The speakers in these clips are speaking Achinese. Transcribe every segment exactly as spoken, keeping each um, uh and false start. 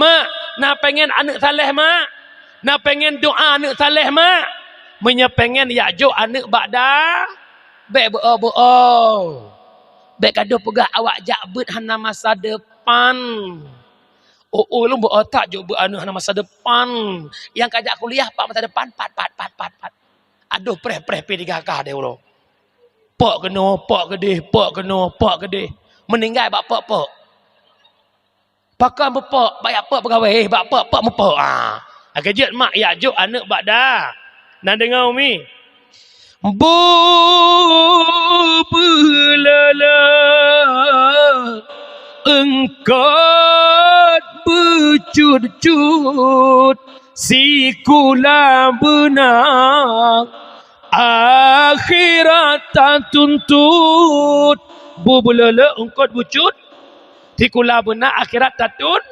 Mak, na pengen aneuk saleh, mak? Na pengen doa aneuk saleh, mak? Meunyoe pengen, yak jok aneuk bak da, bék beu-o-beu-o. Bék gadoh peugah awak jak beuet hana masa depan. Oh, oh, lôn beu-o that jok beuet aneuk hana masa depan. Nyang ka jak kuliah pat masa depan, pat, pat, pat, pat, pat. Adoh preh-preh pi tiga ka deh ulo. Pok keunoe, pok keudeh, pok keunoe, pok keudeh. Meuninggai bak pok-pok. Pakon meupok, bak yak pok peugawée, eh, bak pok-pok meupok. Ah. Lagée jeuet mak yak jok aneuk bak da. Na deungoe umi? Beubeuleuleuk eungkot beucut-cut sikula beuna akhirat tatuntut. Beubeuleuleuk eungkot beucut sikula beuna akhirat tatun.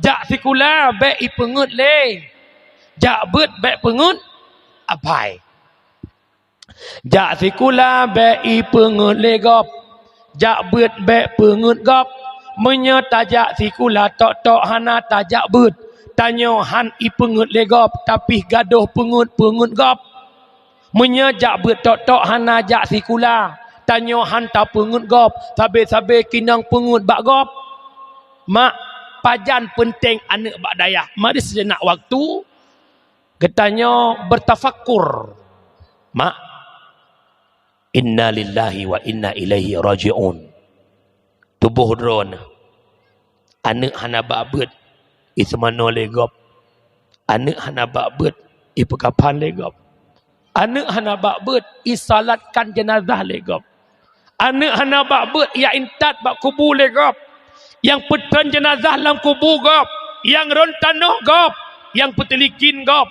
Jak sikula bék ipeungeuet lé. Jak beuet bék peungeuet apai. Jak sikula bék ipeungeuet lé gob. Jak beuet bék peungeuet gob. Meunyoe tajak sikula tok-tok hana tajak beuet, tanyoe han ipeungeuet lé gob, tapi gadoh peungeuet-peungeuet gob. Meunyoe jak beuet tok-tok hana jak sikula, tanyoe han tapeungeuet gob, sabe-sabe keunong peungeuet bak gob. Mak, pajan peunteng aneuk bak dayah. Mari seujenak waktu geutanyoe beutafakur. Mak, innalillahi wa inna ilaihi raji'un. Tuboh droeneuh. Aneuk hana bak beuet, iseumanoe lé gob. Aneuk hana bak beuet, ipeukaphan lé gob. Aneuk hana bak beuet, isalatkan jeunazah lé gob. Aneuk hana bak beuet, ya intat bak kubu lé gob. Nyang peutreun jeunazah lam kubu gob, nyang rhon tanoh gob, nyang peuteulikin gob.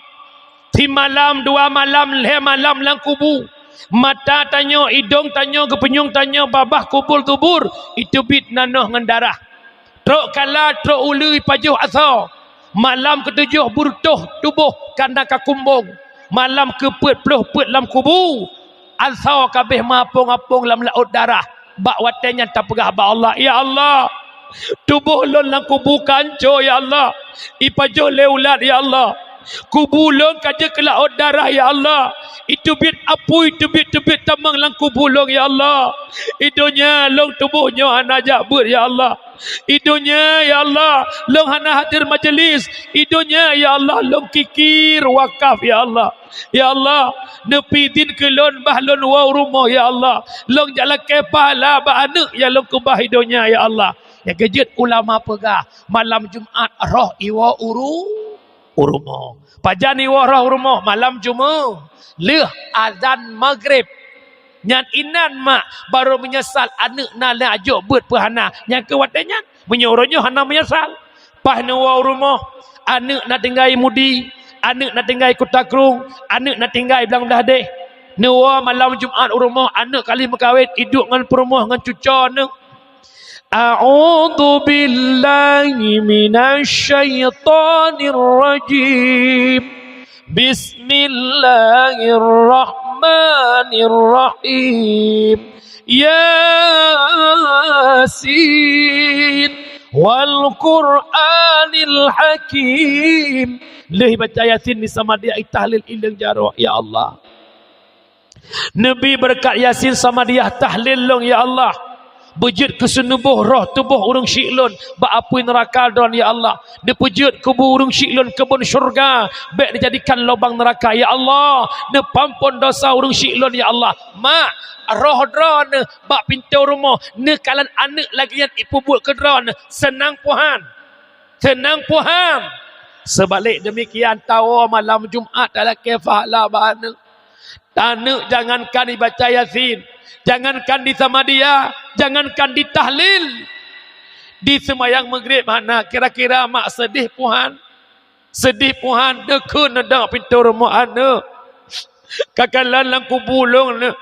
Simalam, dua malam, lhée malam lam kubu. Mata tanyoe, idong tanyoe, geupeunyueng tanyoe, babah kubur-kubur, iteubiet nanoh ngon darah. Trok kala, trok uleue ipajoh asoe. Malam keutujoh beureutoh tuboh kana ka kumbong. Malam keupeuet ploh peuet lam kubu, asoe ka abéh meuapong-apong lam laôt darah. Bak watée nyan tapeugah bak Allah, "Ya Allah, tuboh lôn lam kubu ka anco, ya Allah. Ipajoh lé ulat, ya Allah. Kubu lôn ka jeuet keu laôt darah, ya Allah. Iteubiet apui, teubiet-teubiet tamong lam kubu lôn, ya Allah. I donya lôn tuboh nyoe hana jak beuet, ya Allah. I donya, ya Allah, lôn hana hadir majeulis. I donya, ya Allah, lôn kikir wakaf, ya Allah. Ya Allah, neupi idin keu lôn bah lôn woe u rumoh, ya Allah. Lôn jak lakée pahala bak aneuk nyang lôn keubah i donya, ya Allah." Nyang keujeuet ulama peugah, malam Jumat roh iwoe u ru-, u rumoh. Pajan iwoe roh u rumoh? Malam Jumat. Lheueh azan Maghrib. Nyan inan mak barô meunyeusal aneuk na lheueh ajok beuet peuhana. Nyang keu watée nyan, meunyoe uroe nyoe hana meunyeusal. Paih neuwoe u rumoh, aneuk na tinggai Mudi, aneuk na tinggai Kuta Krueng, aneuk na tinggai Blang Blahdeh. Neuwoe malam Jumat u rumoh, aneuk ka lheueh meukawen, iduek ngon peurumoh ngon cuco neuh. A'udzu billahi minasy syaithanir rajim. Bismillahirrahmanirrahim. Yasin wal Qur'anil Hakim. Lheueh baca Yasin, disamadiah, itahlil, ileng jaroe, ya Allah. Neubi beureukat Yasin, samadiah, tahlil lôn, ya Allah. Beujeuet keu seunuboh roh tuboh ureuëng syiek lôn bak apui neuraka droen, ya Allah. Neupeujeuet kubu ureuëng syiek lôn keubon syeuruga, bék neujadikan lubang neuraka, ya Allah. Neupeuampon desya ureuëng syiek lôn, ya Allah. Mak, roh droeneuh bak pintoe rumoh, neukalon aneuk lagée nyan ipeubuet keu droeneuh, seunang puhan. Seunang puhan. Seubalek deumikian, tawoe malam Jumat talakée pahala bak aneuk. Aneuk jangankan dibaca Yasin, jangankan disamadiah, jangankan ditahlil. Diseumayang Maghrib hana, kira-kira mak seudeh puhan. Seudeh puhan, neukheun neudong pintoe rumoh aneuk. Ka kalon lam kubu lôn neuh.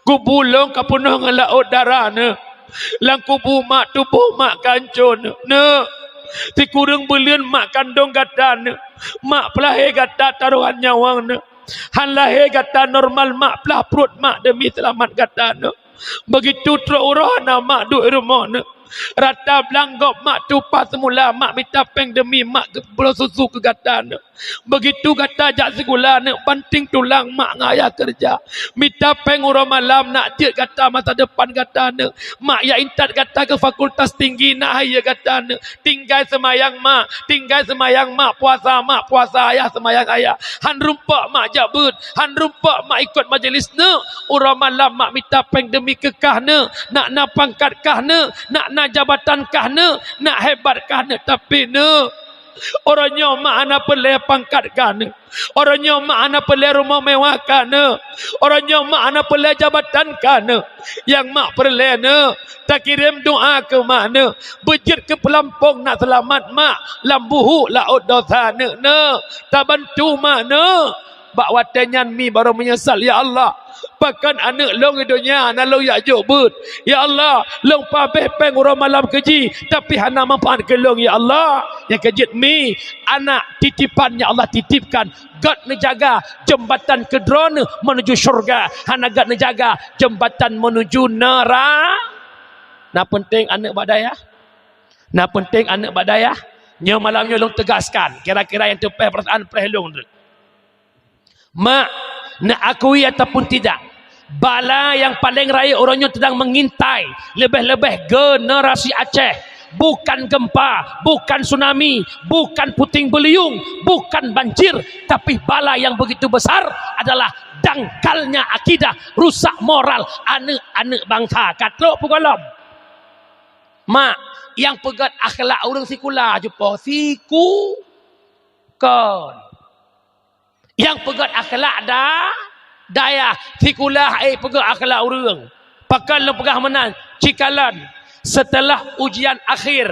Kubu lôn ka peunoh ngon laôt darah neuh. Lam kubu mak, tuboh mak ka anco neuh. Neuk, sikureueng buleuen mak kandong gata neuh. Mak peulahé gata taroh han nyawöng neuh. Han lahé gata normal mak plah pruet mak deumi seulamat gata neuh. Beugitu trok uroe hana mak duek rumoh neuh. Rata blang gob mak tupa seumula, mak mita péng demi mak geubloe susu keu gata neuk. Beugitu gata jak sikula neuk, banting tulang mak ngon ayah keureuja. Mita péng uroe malam nak jeuet gata masa depan gata neuk. Mak jak intat gata keu fakultas tinggi nak hayeue gata neuk. Tinggai seumayang mak, tinggai seumayang mak, puasa mak, puasa ayah, seumayang ayah. Han rumpok mak jak beuet, han rumpok mak ikot majelis neuk. Uroe malam mak mita péng demi keu kah neuk, nak na pangkat kah neuk, nak na jabatan kah neuk, nak hebat kah neuk, tapi neuk, uroe nyoe mak hana peureulée pangkat kah neuk. Uroe nyoe mak hana peureulée rumoh mewah kah neuk. Uroe nyoe mak hana peureulée jabatan kah neuk. Nyang mak peureulée neuk, takirém doa keu mak neuk. Beujeuet keu peulampong nak seulamat mak, lam buhuk laôt dosa neuk neuk. Tabantu mak neuk. Bak watée nyan mi barô meunyeusal, "Ya Allah, pakon aneuëk lôn di donya hana lôn jak jok beuet. Ya Allah, lôn pabéh péng uroe malam keu jih, tapi hana manfaat keu lôn, ya Allah." Nyang keujeuet mi, anak titipan nyang Allah titipkan, gét neujaga jeumbatan keudroe neuh meunuju syeuruga, hana gét neujaga jeumbatan meunuju neura-. Na peunteng aneuëk bak dayah? Na peunteng aneuëk bak dayah? Nyoe malam nyoe lôn teugaskan, kira-kira nyang teupéh peurasaan preh lôn tu. Mak, neuakui ataupun tidak, bala nyang paleng rayeuk uroe nyoe teudang meungintai, leubeh-leubeh generasi Aceh. Bukan gempa, bukan tsunami, bukan puting beliung, bukan banjir, tapi bala nyang begitu besar adalah dangkalnya akidah, rusak moral aneuëk-aneuëk bansa. Ka trok peue gohlom? Mak, nyang peugét akhlak ureuëng sikula jipo siku kon. Nyang peugét akhlak da-, dayah, sikula hai peugét akhlak ureuëng. Pakon lôn peugah meunan, cikalon, seuteulah ujian akhir,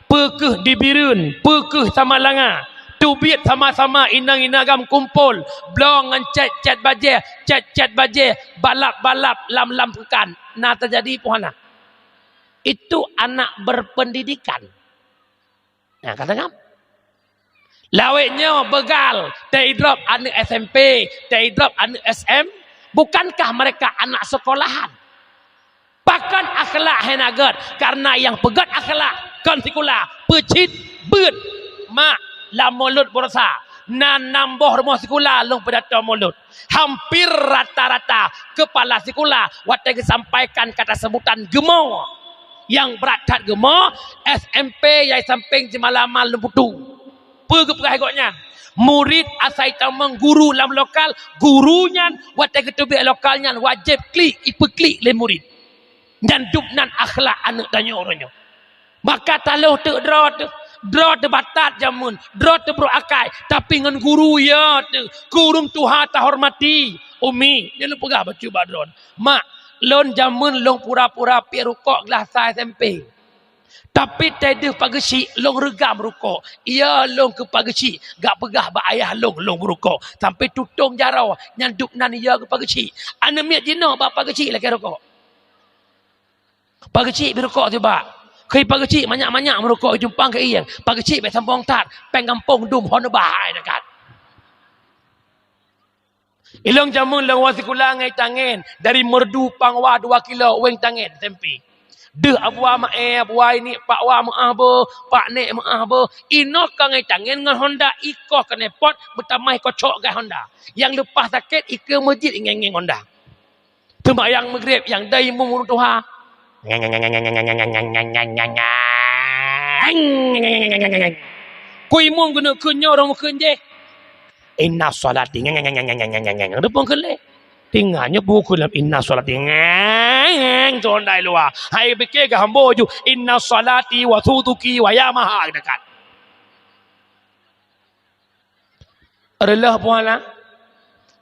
peu kheueh di Bireuen, peu kheueh Samalanga, teubiet sama-sama inong-inong agam kumpol, bloe ngon cét-cét bajée, cét-cét bajée, balap-balap lam-lam peukan. Na teujadi peue hana? Itu anak berpendidikan. Nah, ka deungö? Lawét nyoe beugal, teidrop aneuëk S M P, teidrop aneuëk S M, bukankah mereka anak sekolahan? Pakon akhlak hana gét? Karena nyang peugét akhlak kon sikula, peucit beuet. Mak, lam Mulod Burosa, na nam boh rumoh sikula lôn pidato Mulod. Hampir rata-rata kepala sikula watée geusampaikan kata seubutan geumo. Nyang brat that geumo, S M P Yai Sampeng Jeumalamal Lumputu. Peue geupeugah gobnyan? Murit asai tamong guru lam lokal, guru nyan watée geuteubiet lokal nyan wajéb klik, ipeuklik lé murit. Nyan dub nan akhlak aneuëk tanyoe uroe nyoe. Maka taloh teuk droe teuh, droe teuh batat jameun, droe teuh brok akai, tapi ngon guru ya teuh, keu ureuëng tuha tahormati. Umi, nyoe lôn peugah bacut bak droe, "Mak, lôn jameun lôn pura-pura piep rukok glah sa S M P. Tapi teudeuh Pak Geuchik lôn reugam rukok. Ya lôn keu Pak Geuchik, gak peugah bak ayah lôn, lôn meurukok. Sampai tutong jaroe, nyan dub nan ya keu Pak Geuchik. Aneuëk miet jinoe bak Pak Geuchik lakée rukok." Pak Geuchik bri rukok tibak. Keu Pak Geuchik manyak-manyak meurukok jumpang keu ieng. Pak Geuchik bék sambong that, péng gampông dum hon neuba hai dekat. Ilong jameun lôn woe sikula ngai tangen, dari Meureudu Pangwa dua kilo weng tangen tempi. Deuh abua maé, abua ini pak wa meuah beuh, pak nek meuah beuh. Inoe ka ngai tangen ngon Honda ikoh keuneupot beutamah kocok gai Honda. Nyang leupah sakét ikeue meujit ngeng-ngeng Honda. Teumayang Maghrib nyang dai imum ureuëng tuha. Ku imum keuneuk kheun nyoe ureuëng meukeun jeh. Inna sholati. Reupong kheun lé. Tinggai nyoe buku lam inna sholati. Condai luwa. Hai bike gah hambo ju. Inna sholati wa suduki wa Yamaha dekat. Reuloh puhana,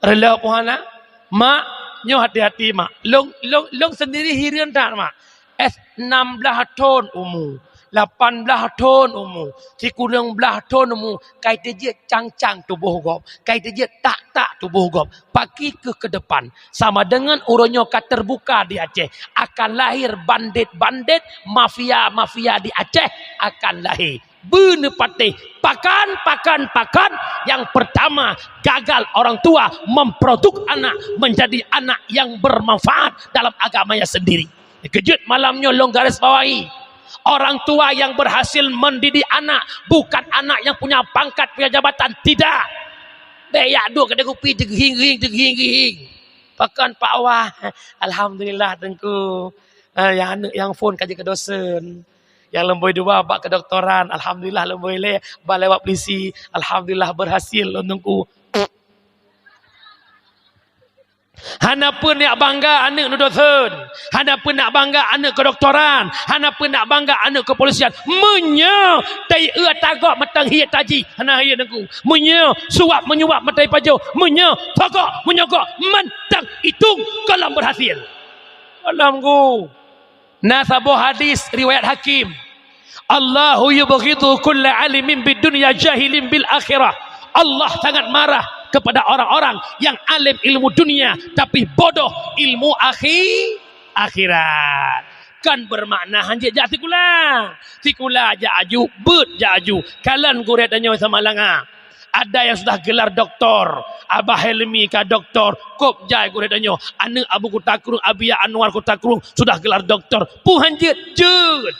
reuloh puhana, mak, nyoe hati-hati mak. Long, long, long sendiri hireuen that mak. Es enam belas thon umu, lapan belas thon umu, sikureueng belas thon umu, kai teujeuet cang-cang tuboh gob, kai teujeuet tak-tak tuboh gob. Paki keuh ke depan, sama dengan uroe nyoe ka terbuka di Aceh, akan lahir bandit-bandit, mafia-mafia di Aceh akan lahir. Beuneupatéh, pakon, pakon, pakon. Yang pertama, gagal orang tua memproduk anak menjadi anak yang bermanfaat dalam agamanya sendiri. Keujeuet malam nyoe lôn garis bawahi. Orang tua yang berhasil mendidik anak, bukan anak yang punya pangkat, punya jabatan, tidak. Bèk jak duek keudéh kupi, jeugieng-gieng, jeugieng-gieng. Pakon Pak Wah? Alhamdulillah, Teungku. Ah, nyang aneuk nyang phôn ka jeuet keu dosen. Nyang leumbôi dua bak kedoktoran, alhamdulillah, leumbôi lhèe bak lewat polisi, alhamdulillah, berhasil lôn Teungku. Hana peue nak bangga aneuk neudosen, hana peue nak bangga aneuk kedoktoran, hana peue nak bangga aneuk kepolisian. Meunyoe taeu tagok mantong hiet taji, hana hiet Teungku. Meunyoe suap menyuap mantong pajoh, meunyoe tagok menyogok mantong itong gohlom berhasil. Gohlom Teungku. Na saboh hadis riwayat Hakim, "Allahu yubghidu kulla alimin bid dunya jahilin bil akhirah." Allah sangat marah kepada orang-orang yang alim ilmu dunia tapi bodoh ilmu akhi-, akhirat. Kan bermakna hanjeuet jak sikula. Sikula jak aju, beuet jak aju. Kalon gurèe tanyoe Samalanga. Ada yang sudah gelar doktor, Abah Helmi ka doktor, kôb jai gurèe tanyoe. Aneuk Abu Kuta Krueng, Abiya Anwar Kuta Krueng sudah gelar doktor. Peue hanjeuet? Jeuet.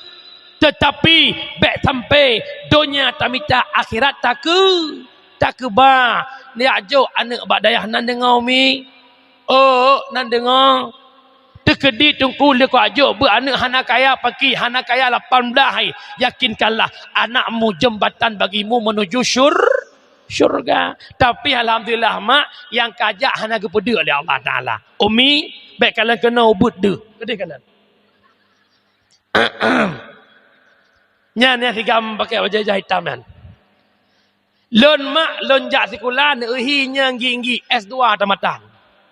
Tetapi bèk sampai donya tamita akhirat takeu-, takeuba. Jak jok aneuk bak dayah nan deungoe mi. Oh, nan deungoe. Teukeudi Teungku leukoe jok beuet aneuk hana kaya paki, hana kaya lapan blah hai. Yakinkanlah, anakmu jembatan bagimu menuju syur-, syurga. Tapi alhamdulillah, mak, nyang kajak hana geupeudeuk lé Allah Taala. Umi, bèk kalon keunoe ubeuet deuh. Keudeh kalon. Nyan nyang sigam pakai bajèe hitam nyan. Lôn mak, lôn jak sikula neuhi nyang ginggi S dua tamatan.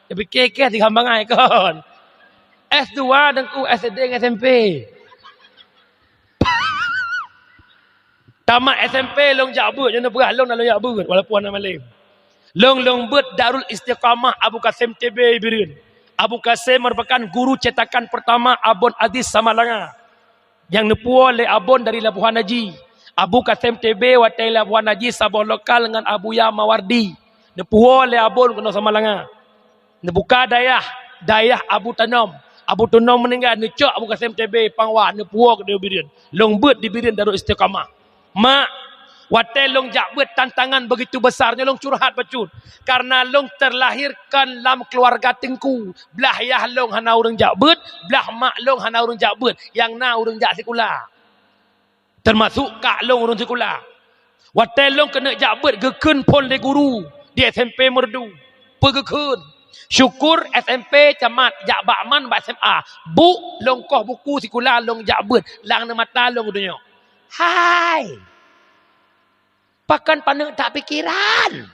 Tapi kèe-kèe sigam bangai kon. S dua Teungku, S D ngon S M P. Tamat S M P lôn jak beuet, nyoe neupeugah lôn na lôn jak beuet walaupun hana malém. Lôn, lôn beuet Darul Istiqamah Abu Kasim T B Bireuen. Abu Kasim merupakan guru cetakan pertama Abon Aziz Samalanga. Nyang neupuwoe lé Abon dari Labuhan Haji. Abu Kasim T B watèe Labuhan Haji saboh lokal ngon Abuya Mawardi. Neupuwoe lé Abon keunoe Samalanga. Neubuka dayah, dayah Abu Tanom. Abu Tanom meuninggai, neucok Abu Kasim T B Pangwa, neupuwoe keudéh Bireuen. Lôn beuet di Bireuen Darul Istiqamah. Mak, watèe lôn jak beuet tantangan begitu besar, nyoe lôn curhat bacut. Karena lôn terlahir kon lam keluarga teungku. Blah yah lôn hana ureueng jak beuet, blah mak lôn hana ureueng jak beuet. Nyang na ureueng jak sikula. Teumasuk kak lôn ureueng sikula. Watèe lôn keuneuk jak beuet geukheun phôn lé guru di S M P Meureudu. Peue geukheun? Syukur S M P tamat, jak bak man bak S M A. Buk lôn koh buku sikula lôn jak beuet, lam mata lôn donya. Hai! Pakon paneuk that pikeran?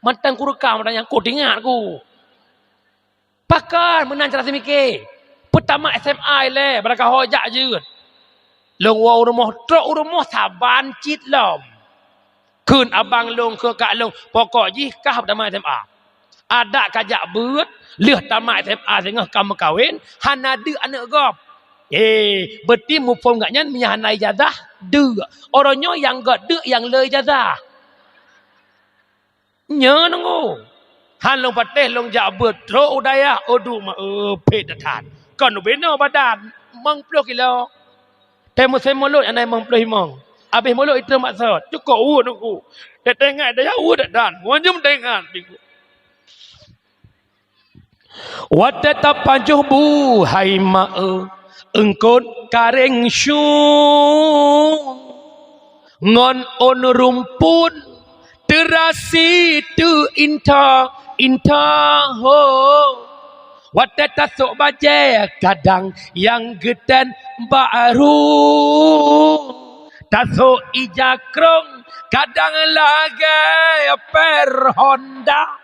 Mantong kureukam, mantong nyang kôt ingat ku. Pakon meunan cara seumiké? Peutamat S M A ilèe, barangkaho jak jeuet. Lôn woe u rumoh, trok u rumoh saban cit lom. Kheun abang lôn, kheun kak lôn, pokok jih kah tamat S M A. Adak ka jak beuet, lheueh tamat S M A singoh ka meukawen, hana deuk aneuk gob. Eh, beuti muphom gobnyan meunyo hana ijazah, deuk. Uroe nyoe nyang göt deuk nyang le ijazah. Nyoe nunggu. Han lôn patéh lôn jak beuet trok u dayah, aduh ma-, eh, phét that-that. Kon ubé noe badan, limong ploh kilo. Teuh musém mulod hana limong ploh limong. Abéh mulod itrön maksot, cukôp uet nunggu. Teuh teuingat dayah uet that-that, ngon jeuem teuingat. Watèe tapajoh bu hai ma-, eh, eungkôt karéng su ngon ôn rumput teurasi teuinta-inta ho. Watèe tasôk bajèe kadang nyang geutén bak rueng, tasôk ija krông kadang lagèe per Honda.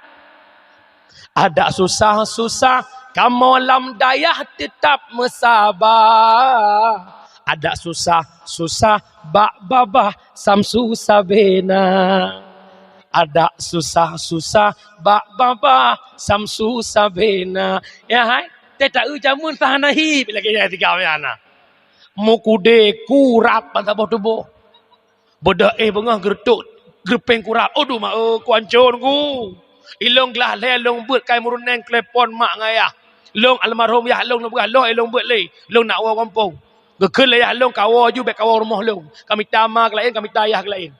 Adak susah-susah kamoe lam dayah teutap meusaba. Adak susah-susah bak babah Samsu Sabena. Adak susah-susah bak babah Samsu Sabena. Ya hai, teuh taeu jameun sah hana hi lagèe nyang tiga na. Mukudé kurab ban saboh tuboh. Beudôh éh beungoh geureutôk geupéng kurab. Aduh ma-, eh, kuancô nunggu. Ilôn glah lhèe lôn beuet kai meurunéng keulepon mak ngon ayah. Lôn almarhum yah lôn neupeugah lôn éh lôn beuet lé. Lôn nak woe gampông. Geukheun lé yah lôn kawoe ju bék kawoe rumoh lôn. Kamita ma keu laén, kamita yah keu laén.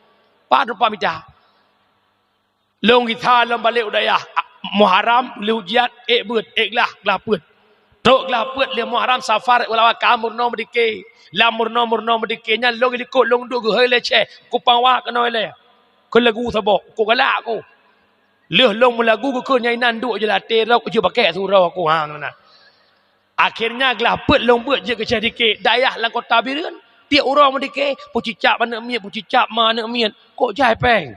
Pat rupa mita. Lôn gisa lôn balek u dayah, a, Muharram, lheuh ujian, ék beuet, ék glah, glah peuet. Trok glah peuet lheuh Muharram, Safar, ulama ka meurunoe meudike. Lam meurunoe-meurunoe meudike nyan lôn likot lôn duek geuhôi lé Syekh, kupang wa keunoe lé. Keu lagu saboh, ku galak ku. Lheuh lôn meulagu geukheun nyang inan duek je lam até droe, ku jeuet pakèk siuroe ku, ha, na. Akhirnya glah peuet lôn beuet jeuet keu Syekh dike, dayah lam kota Bireuen. Tiep uroe meudike, peucicap aneuk miet, peucicap ma aneuk miet. Kok jai péng?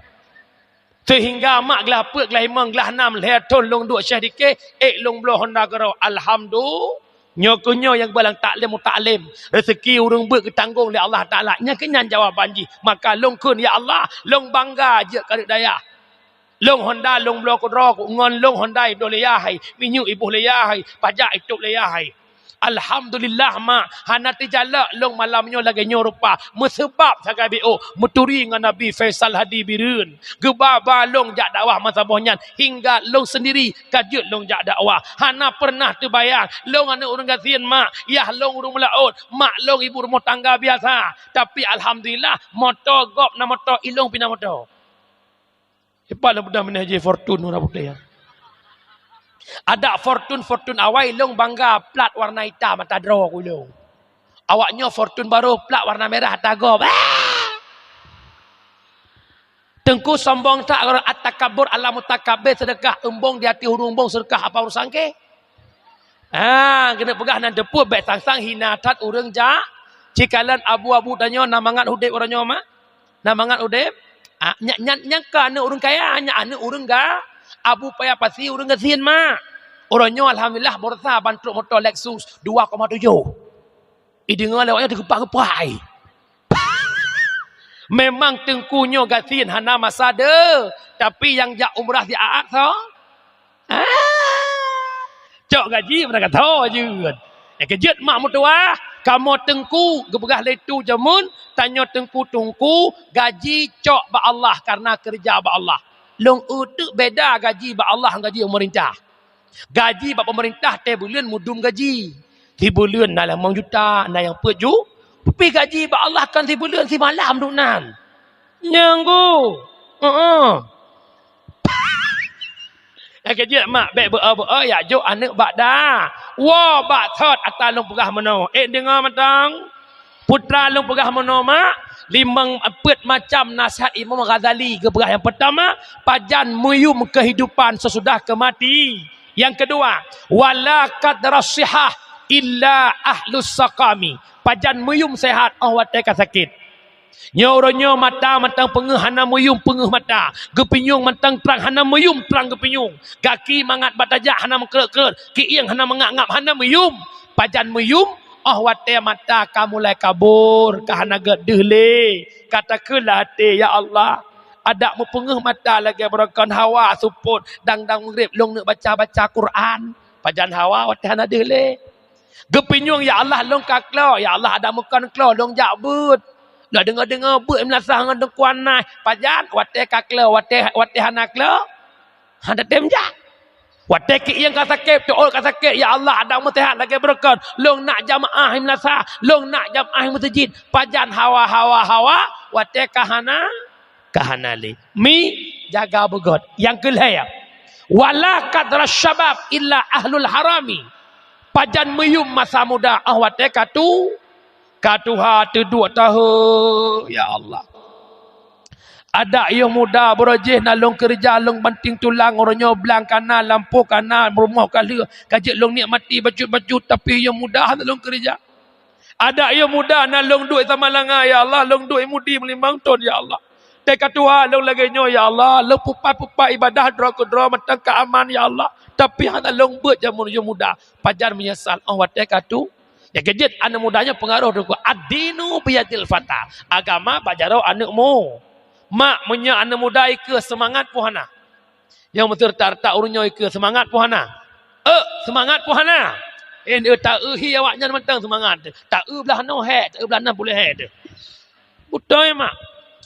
Seuhingga mak glah peuet, glah limong, glah nam, lhèe thon lôn duek Syekh dike, ék lôn bloe honda keudroe. Alhamdulillah. Nyoe keuh nyoe nyang geubalang taklim mutaklem. Rezeki ureueng beuet geutanggong lé Allah Taala. Nyan keuh nyan jawaban jih. Maka lôn kheun, "Ya Allah, lôn bangga jeuet keu aneuk dayah." Lôn honda lôn bloe keudroe ku, ngon lôn honda iboh lé yah hai, minyeuk iboh lé yah hai, pajak itôb lé yah hai. Alhamdulillah, mak, hana teujalak lôn malam nyoe lagèe nyoe rupa. Meuseubab sagai B O, meuturi ngon Abi Faisal Hadi Bireuen. Geuba-ba lôn jak dakwah masa boh nyan, hingga lôn seundiri ka jeuet lôn jak dakwah. Hana peureunah teubayang, lôn aneuk ureueng gasien, mak, yah lôn ureueng meulaôt, mak lôn ibu rumoh tangga biasa. Tapi alhamdulillah, moto gob na moto, ilôn pih na moto. Sipat lôn peugah meunan jih Fortuner ureueng putéh nyan. Adak Fortun-, Fortun awai lôn bangga plat warna itam ata droe ku lôn. Awak nyoe Fortun barô plat warna merah ata gob. Ah! Teungku sombong that, at-takabbur 'alal mutakabbir, seudeukah eumbong di ateueh ureueng eumbong, seudeukah apa urusan kèe? Ha, keuneuk peugah nan teupeu bék sang-sang hina that ureueng jak. Cikalon abu-abu tanyoe na mangat udép uroe nyoe, mak? Na mangat udép? Ah, nyan, nyan, nyan ka aneuk ureueng kaya, nyan aneuk ureueng ga-, abu paya pasi ureueng gasien, mak. Uroe nyoe alhamdulillah, bursa ban trok moto Lexus dua koma tujoh. Ideungoe lé awak nyan teugeupah-geupah ai. Memang teungku nyoe gasien hana masa deuh, tapi nyang jak umrah siat-at soe? Ah, cok gaji meunan ka tho jeuet. Eh, keujeuet mak meutuwah, kamoe teungku geupeugah lé tu jameun, tanyoe teungku-teungku, gaji cok bak Allah, karena keureuja bak Allah. Lôn eu teuk beda gaji bak Allah ngon gaji peumeurintah. Gaji bak peumeurintah teuh buleuen meudum gaji. Sibuleuen na limong juta, na nyang peuet ju-, tapi gaji bak Allah kan sibuleuen simalam duek nan. Nyang gu. Heeh. Eh, keujeuet mak, bék beu-o-beu-o, jak jok aneuk bak da. Woe bak thot ata lôn peugah meunoe. Eh, deungoe mantong. Putra lôn peugah meunoe, mak, limong peuet macam nasihat Imam Ghazali geupeugah. Nyang peutama, pajan meuyum keuhidupan sesudah keumati. Nyang keudua, wala qadra sihah illa ahlus saqami. Pajan meuyum sehat 'oh watèe ka sakét. Nyoe uroe nyoe mata mantong peungeuh hana meuyum peungeuh mata, geupinyueng mantong trang hana meuyum trang geupinyueng, gaki mangat bak tajak hana meukreuet-kreuet, kieng hana meungap-ngap hana meuyum. Pajan meuyum, 'oh watèe mata ka mulai kabur, ka hana gèt deuh lé, ka takheun lam até, "Ya Allah, adak meupeungeuh mata lagèe beurangkon hawa seupôt dang-dang meugréb lôn neuk baca-baca Quran." Pajan hawa watèe hana deuh lé. Geupinyueng, "Ya Allah, lôn ka klo, ya Allah, adak meukon klo, lôn jak beuet." Lôn deungoe-deungoe beuet meulasah ngon teungku Anas. Pajan watèe ka klo, watèe, watèe hana klo, hana tem jak. Watèe kieng ka sakét, teuôt ka sakét, "Ya Allah, adak meuseuhat lagèe beurangkon, lôn nak jamaah meulasah, lôn nak jamaah meuseujid." Pajan hawa, hawa, hawa, watèe ka hana, ka hana lé. Mi, jaga beugöt. Nyang keu lhèe, wala qadra syabab illa ahlul harami. Pajan meuyum masa muda, 'oh watèe ka tu, ka tuha teuduek tahun, ya Allah. Adak yoh muda, baroe jih na lôn keureuja, lôn banting tulang, uroe nyoe blang kana, lampôh kana, rumoh ka lheueh, ka jeuet lôn nikmati bacut-bacut, tapi yoh muda hana lôn keureuja. Adak yoh muda na lôn duek Samalanga, ya Allah, lôn duek Mudi meulimong thon, ya Allah. Teuka tuha lôn lagèe nyoe, ya Allah, lôn pupat-pupat ibadah droe keudroe mantong ka aman, ya Allah. Tapi hana lôn beuet jameun yoh muda. Pajan meunyeusal, 'oh watèe ka tu. Nyang keujeuet aneuk muda nyoe peungaroh teungku. Ad-dinu biyadil fata. Agama bak jaroe aneuk mu. Mak, meunyoe aneuk muda ikeue seumangat peue hana? Nyang meuteureutak-reutak ureueng nyoe ikeue seumangat peue hana? Eh, seumangat peue hana? Eh, taeu hi awaknyan mantong seumangat. Taeu blah noe hék, taeu blah nam puléh hék teuh. Beutôi, mak.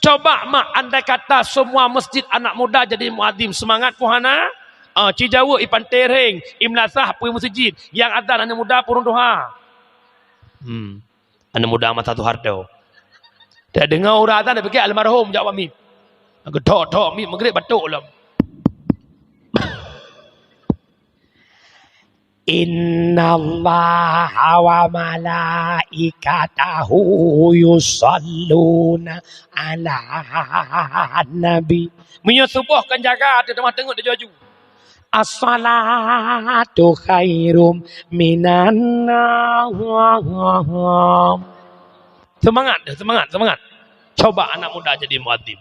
Coba, mak, andai kata semua masjid anak muda jadi muadzin, seumangat peue hana? Ah, ci jaweueb i Panté Rheng, i meulasah peue meuseujid, nyang azan aneuk muda peurueng tuha. Hmm. Aneuk muda masa Soeharto. Tadeungoe uroe azan, tapiké almarhum jak bak mik. Geuthok-thok mik, Maghrib batuk lom. Innallaha wa malaikatahu yusalluna 'alan nabi. Meunyoe suboh kon jaga, teuma teungeut laju-laju. As-salatu khairum minan naum. Semangat, semangat, semangat. Coba anak muda jadi muadzin.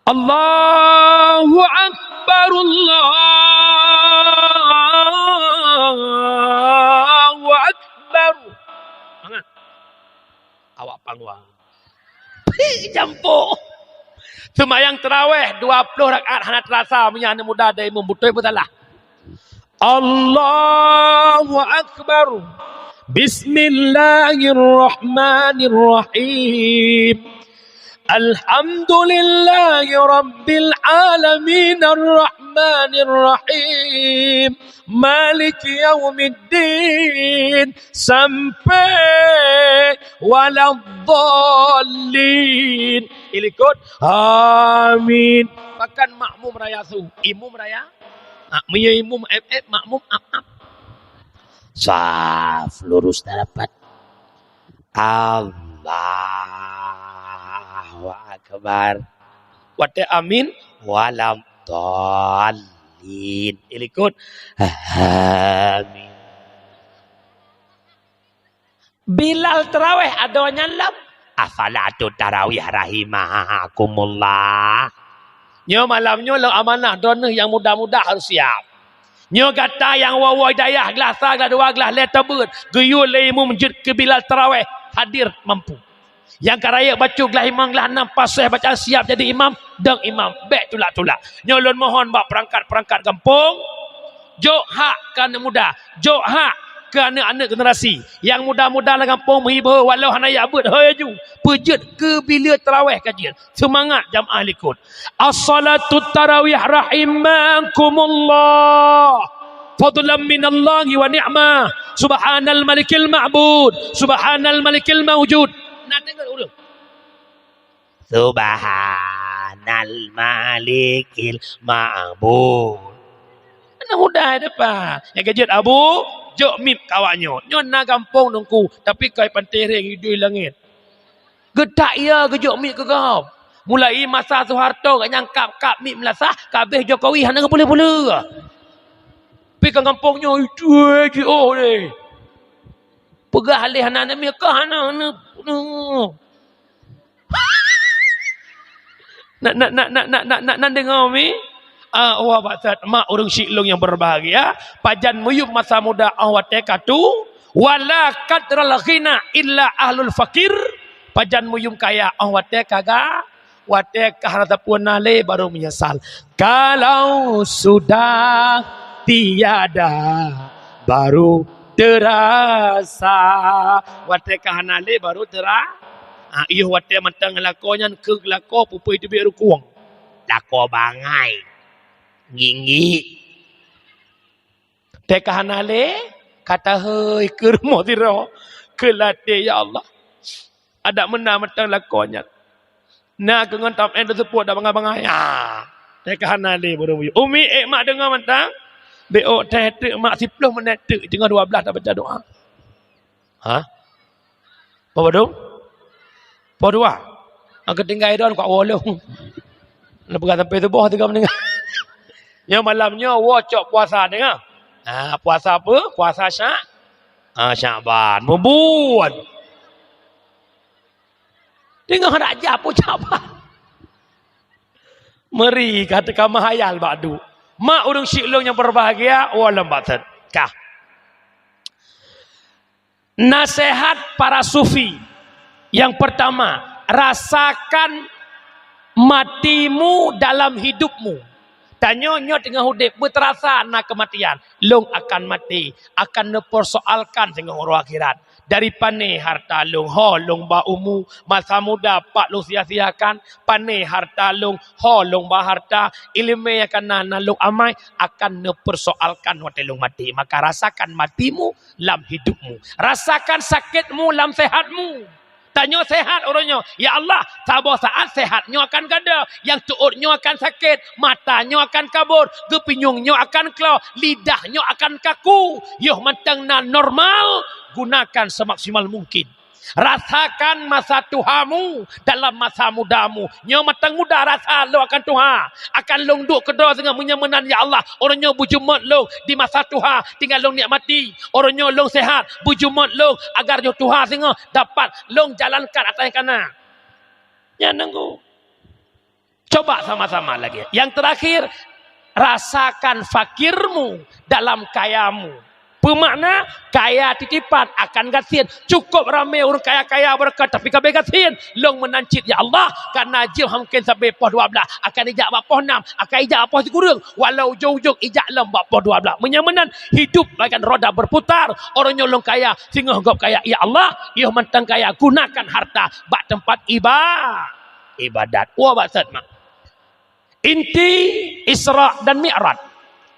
Allahu Akbar, Allahu Akbar. Semangat. Awak pangwa. Jampok. Seumayang tarawih dua ploh rakaat hana teurasa meunyo aneuk muda dan imum, beutôi peusalah. Allahu Akbar. Bismillahirrahmanirrahim. Alhamdulillahi Rabbil Alamin, Ar-Rahmanir Rahim, Maliki Yaumiddin, sampai waladdallin. Ilikot, amin. Pakan makmum raya su, imum raya. Ah, meunyoe imum ép-ép, makmum ap-ap. Saf lurus dan rapat. Allahu Akbar. Watèe amin, waladdallin. Ilikot, amin. Bilal tarawih adoe nyan lom. As-salatu tarawih rahimakumullah. Nyoe malam nyoe lôn amanah droeneuh nyang muda-muda harôh siap. Nyoe gata nyang woe-woe dayah, glah sa, glah dua, glah lhèe teubeut, geuyue lé imum jeuet keu Bilal tarawih hadir mampu. Nyang ka rayeuk bacut glah limong, glah nam, pasoh bacaan siap jadi imam, dong imam, bèk tulak-tulak. Nyoe lôn mohon bak peurangkat-peurangkat gampông, jok hak keu aneuk muda, jok hak keu aneuk-aneuk generasi. Nyang muda-muda lam gampông meuhibur, walau hana jak beuet, hôi laju, peujeuet keu Bilal tarawih ka jeuet. Seumangat jamaah likot. As-salatu tarawih rahimakumullah. Fadlan minallahi wa ni'mah. Subhanal malikil ma'bud. Subhanal malikil maujud. Na deungoe ureueng? Subhanal malikil ma'bud. Aneuk muda depan. Nyang ka jeuet abu, jok mik keu awak nyoe. Nyoe na gampông Teungku, tapi kai panté reng idui langét. Geutak ie geujok mik keu gob. Mulai masa Soeharto gobnyan kab-kab mik meulasah, ka abéh Jokowi hana geupeuleueh-peuleueh. Pi ka gampông nyoe, itu, eh, jiôh deh. Peugah lé hana neumik, ka hana, hana, hana. Nak, nak, nak deungoe mi? Ah, wah, bak that mak ureueng syik lôn nyang berbahagia, pajan meuyum masa muda 'oh watèe ka tu, wala qadral ghina illa ahlul fakir, pajan meuyum kaya 'oh watèe ka ga, watèe ka hana sapeue na lé baru meunyeusal. Kalau sudah tiada baru terasa. Watèe ka hana lé baru tera-, ah, yoh watèe mantong lakoe nyan keu lakoe pupui teubiet rukung. Lakoe bangai. Gigi. Teuka hana lé, ka tahôi keu rumoh sidroe, keu latèe, ya Allah. Adak meunan mantong lakoe nyan. Na keu ngon tam en teuseupôt dak bangai-bangai. Ah, teuka hana lé baru buyuk. Umi, ék mak deungoe mantong. Beuôk teuh teuk mak siploh minèt teuk, teungoh dua blaih tabaca doa. Ha? Poh padum? Poh dua. Angka tinggai don kuat woe lom. Neupeugah sampai suboh teuga meuninggai. Nyoe malam nyoe woe cok puasa deungoe. Ha, puasa apa? Puasa Sya-, ha, Syaban. Mubuet. Deungoe hana jak pun Syaban. Meuri ka teuka meuhayal bak duek. Mak ureueng syik lôn nyang berbahagia, woe lom bak that. Kah. Nasihat para sufi. Yang pertama, rasakan matimu dalam hidupmu. Tanyoe nyoe teungoh udép, beuteurasa na keumatian. Lôn akan maté, akan neupeursoalkan teungoh uroe akhirat. Dari pané harta lôn, ho lôn ba umu, masa muda pat lôn sia-siakan, pané harta lôn, ho lôn ba harta, ileumé nyang ka na, na lôn amai, akan neupeursoalkan watée lôn maté. Maka rasakan matimu lam hidupmu. Rasakan sakitmu lam sehatmu. Tanyoe sehat uroe nyoe. Ya Allah, saboh saát sehat nyoe akan gadôh. Nyang teuôt nyoe akan sakét. Mata nyoe akan kabur. Geupinyueng nyoe akan klo. Lidah nyoe akan kaku. Yoh mantong na normal. Gunakan semaksimal mungkin. Rasakan masa tuhamu dalam masa mudamu. Nyoe mantong muda rasa lôn akan tuha. Akan lôn duek keudroe singoh meunyoe meunan, ya Allah. Uroe nyoe beujeuet lôn di masa tuha tinggai lôn nikmati. Uroe nyoe lôn sehat, beujeuet lôn agar nyoe tuha singoh dapat lôn jalankan atra nyang ka na. Nyan nunggu. Coba sama-sama lagi. Yang terakhir, rasakan fakirmu dalam kayamu. Peumakna, kaya titipan akan gasien. Cukup ramé ureuëng kaya-kaya beureukat, tapi ka abéh gasien. Lôn meunan cit, ya Allah, kana jeuem hana mungken sabe poh dua blaih, akan ijak bak poh nam, akan ijak bak poh sikureueng. Walau ujong-ujong ijak lom bak poh dua blaih. Meunyoe meunan, hidup bagaikan roda berputar. Uroe nyoe lôn kaya, singoh gob kaya, ya Allah, yoh mantong kaya, gunakan harta bak teumpat iba-, ibadat. Wah, baset mak. Inti Isra dan Mi'raj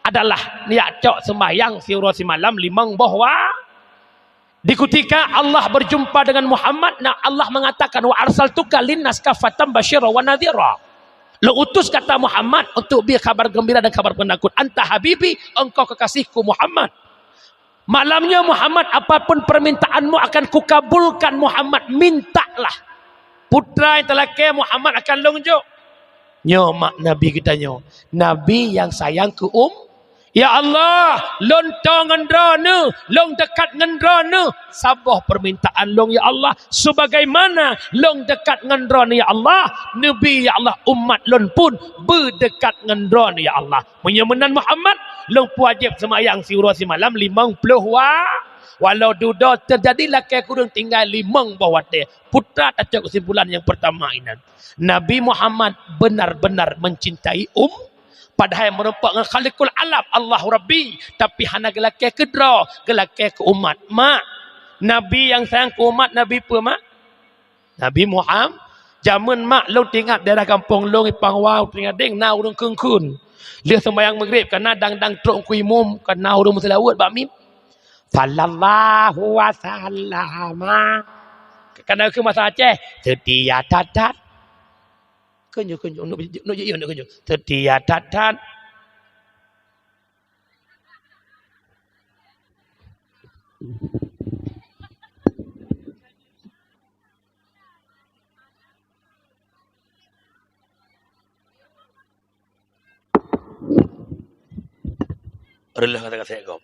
adalah neujak cok seumbahyang siuroe simalam limong boh wa-, di kutika Allah berjumpa dengan Muhammad, na Allah mengatakan, "Wa arsaltuka linnas kaffatan basyira wa nadhira." Lôn utus gata Muhammad untuk bri kabar gembira dan kabar penakut. Anta habibi, engkau kekasihku Muhammad. Malam nyoe Muhammad, apapun permintaanmu akan kukabulkan Muhammad, mintalah. Putra nyang talakée Muhammad akan lôn jok. Nyoe mak Nabi geutanyoe, Nabi nyang sayang keu um-, Ya Allah, lôn toe ngon Droeneueh, lôn deukat ngon Droeneueh. Saboh permintaan lôn, ya Allah, sebagaimana lôn deukat ngon Droeneueh, ya Allah, neubi, ya Allah, umat lôn pun beudeukat ngon Droeneueh, ya Allah. Meunyoe meunan Muhammad, lôn peuwajéb seumayang siuroe simalam limong ploh wa-, walau dudoe teujadi lakée kureueng tinggai limong boh watée. Putra tacok keusimpulan nyang peurtama inan. Nabi Muhammad benar-benar mencintai um-, padahai meurumpok ngon Khaliqul Alam, Allahu Rabbi, tapi hana geulakée keu droe, geulakée keu umat. Mak, Nabi nyang sayang keu umat, Nabi peue, mak? Nabi Muham-, jameun mak lôn teuingat daerah gampông lôn i Pangwa, Teuingadeng, na ureuëng kheun-kheun. Lheueh seumayang Maghrib, kana dang-dang trok keu imum, kana ureuëng meuseulaweuet bak mim. Sallallahu wasallama. Kana keu masa Aceh, seutia that-that. Keunyoe, keunyoe, nuk, nuk, nuk, nuk, keunyoe. Seutia that-that. Reuloh kata-kata gob.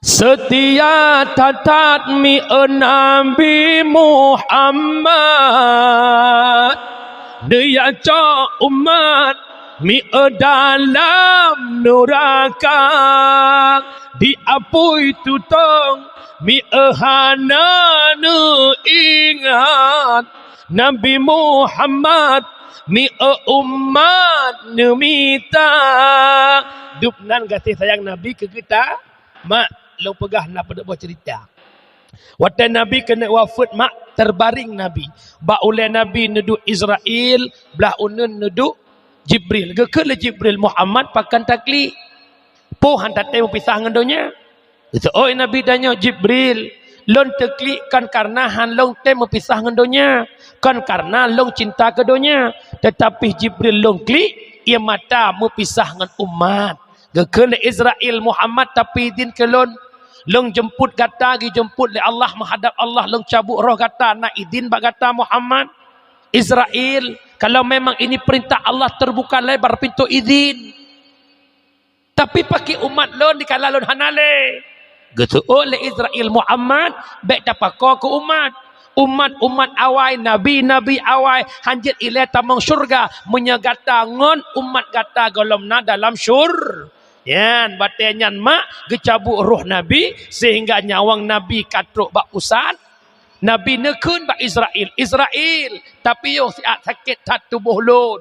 Seutia that-that mieu Nabi Muhammad, neuyacok umat mieu dalam nuraka, diapui tutong mieu hana neuingat, Nabi Muhammad mieu umat neumita. Dub nan gaséh sayang Nabi keu geuta. Mak, lôn peugah na padub boh ceurita. Watée Nabi keuneuk wafeuet, mak, teubareng Nabi. Bak ulée Nabi neuduek Israel, blah uneuen neuduek Jibril. Geukheun lé Jibril, "Muhammad, pakon taklik? Peue han tatem meupisah ngon donya?" Geuseuôt Nabi, "Tanyoe Jibril, lôn teuklik kon kareuna han lôn tem meupisah ngon donya, kon kareuna lôn cinta keu donya, teutapi Jibril lôn klik, ie mata meupisah ngon umat." Geukheun lé Israel, "Muhammad, tapeuidin keu lôn. Lôn jeumput gata, geujeumput lé Allah, meuhadab Allah, lôn cabut roh gata, na idin bak gata, Muhammad?" Israel, "Kalau memang ini perintah Allah, terbuka lebar pintu idin. Tapi pakri umat lôn dikala lôn hana lé?" Geuseuôt lé Israel, "Muhammad, bék tapakoe keu umat. Umat-umat awai, nabi-nabi awai, hanjeuet ilée tamong syeuruga meunyoe gata ngon umat gata gohlom na dalam syur-." Nyan, watée nyan mak geucabut roh Nabi, sehingga nyawöng Nabi ka trok bak pusat. Nabi neukheun bak Israel, "Israel, tapiôh siat, sakét that tuboh lôn."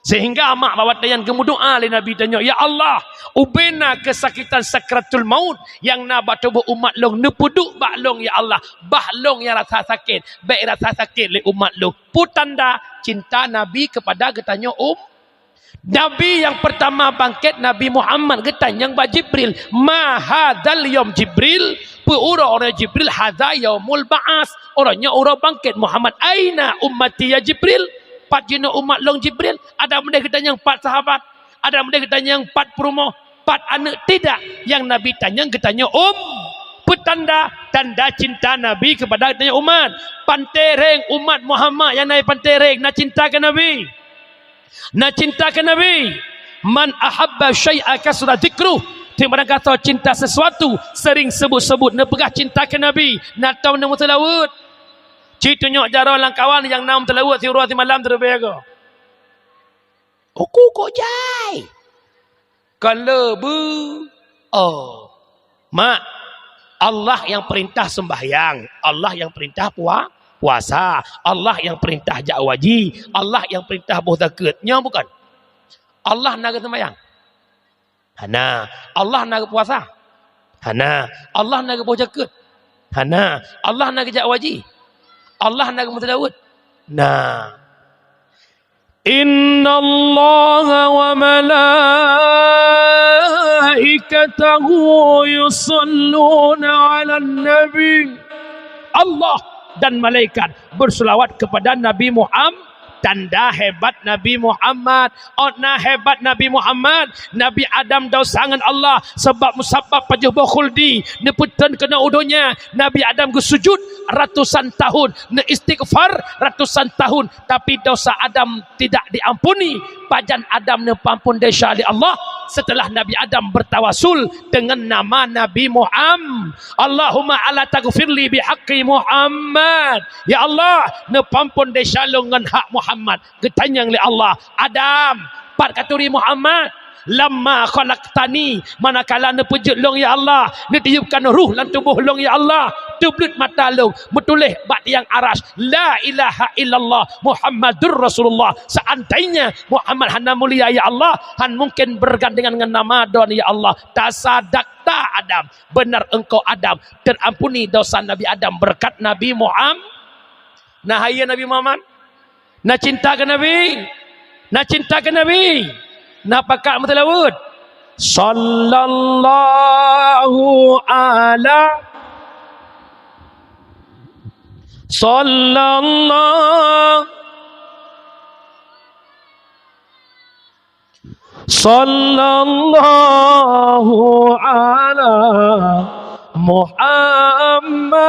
Sehingga mak bak watée nyan geumeudoá lé Nabi tanyoe, "Ya Allah, ubena keusakitan sakratul maut nyang na bak tuboh umat lôn neupeuduek bak lôn, ya Allah, bah lôn nyang rasa sakét, bék rasa sakét lé umat lôn." Peue tanda cinta Nabi keupada geutanyoe um-, Nabi nyang peurtama bangkét Nabi Muhammad, geutanyong bak Jibril, "Ma hadzal yaum Jibril?" Peue uroe nyoe Jibril? "Hadza yaumul ba'ats." Uroe nyoe uroe bangkét Muhammad. "Aina ummati ya Jibril?" Pat jinoe umat lôn Jibril? Adak meudeh geutanyong pat sahabat, adak meudeh geutanyong pat peurumoh, pat aneuëk, tidak. Nyang Nabi tanyong geutanyoe um-, peutanda, tanda cinta Nabi keupada geutanyoe umat. Pantereng umat Muhammad nyang na pantereng na cinta keu Nabi. Na cinta keu Nabi. "Man ahabba syai'a kasura dzikruh." Tiep barang gasoe cinta sesuatu, sering sebut-sebut, neupeugah cinta keu Nabi, na tom neumeuseulaweuet. Cit tunyok jaroe lam kawan nyang na meuseulaweuet siuroe simalam teureubeue go. Uku kok jai? Kon le beu. Oh. Mak, Allah nyang peurintah sembahyang, Allah nyang peurintah pua-, puasa, Allah nyang peurintah jak haji, Allah nyang peurintah boh zakeuet. Nyoe bukon? Allah na geuseumbahyang? Hana. Allah na geupuasa? Hana. Allah na geuboh zakeuet? Hana. Allah na geujak haji? Allah na geumeuseulaweuet? Na. "Innallaha wa malaikatahu yusalluna 'alan nabi." Allah dan malaikat berselawat kepada Nabi Muhammad. Tanda hebat Nabi Muhammad. Oh, na hebat Nabi Muhammad. Nabi Adam desya ngon Allah sebab musabab pajoh boh khuldi neupeutrön keunoe u donya. Nabi Adam geusujud ratusan tahun, neuistighfar ratusan tahun, tapi desya Adam tidak diampuni. Pajan Adam neupeuampon desya lé Allah? Setelah Nabi Adam bertawasul dengan nama Nabi Muhammad. "Allahumma ala taghfirli bihaqqi Muhammad." Ya Allah, neupeuampon desya lôn ngon hak Muhammad. Geutanyong lé Allah, "Adam, pat katuri Muhammad?" "Lamma khalaqtani," manakala neupeujeuet lôn ya Allah, neutiupkan ruh lam tuboh lôn ya Allah, teubleuet mata lôn, meutuléh bak tiang aras, "La ilaha illallah Muhammadur Rasulullah." Seandainya Muhammad hana mulia ya Allah, han mungkin bergandengan ngon nama Droe ya Allah. Tasadakta Adam, benar engkau Adam, terampuni dosa Nabi Adam berkat Nabi Muhammad. Na hayeu Nabi Muhammad? Na cinta keu Nabi? Na cinta keu Nabi? Na pakat meuseulaweuet? Sallallahu ala, sallallahu, sallallahu ala Muhammad,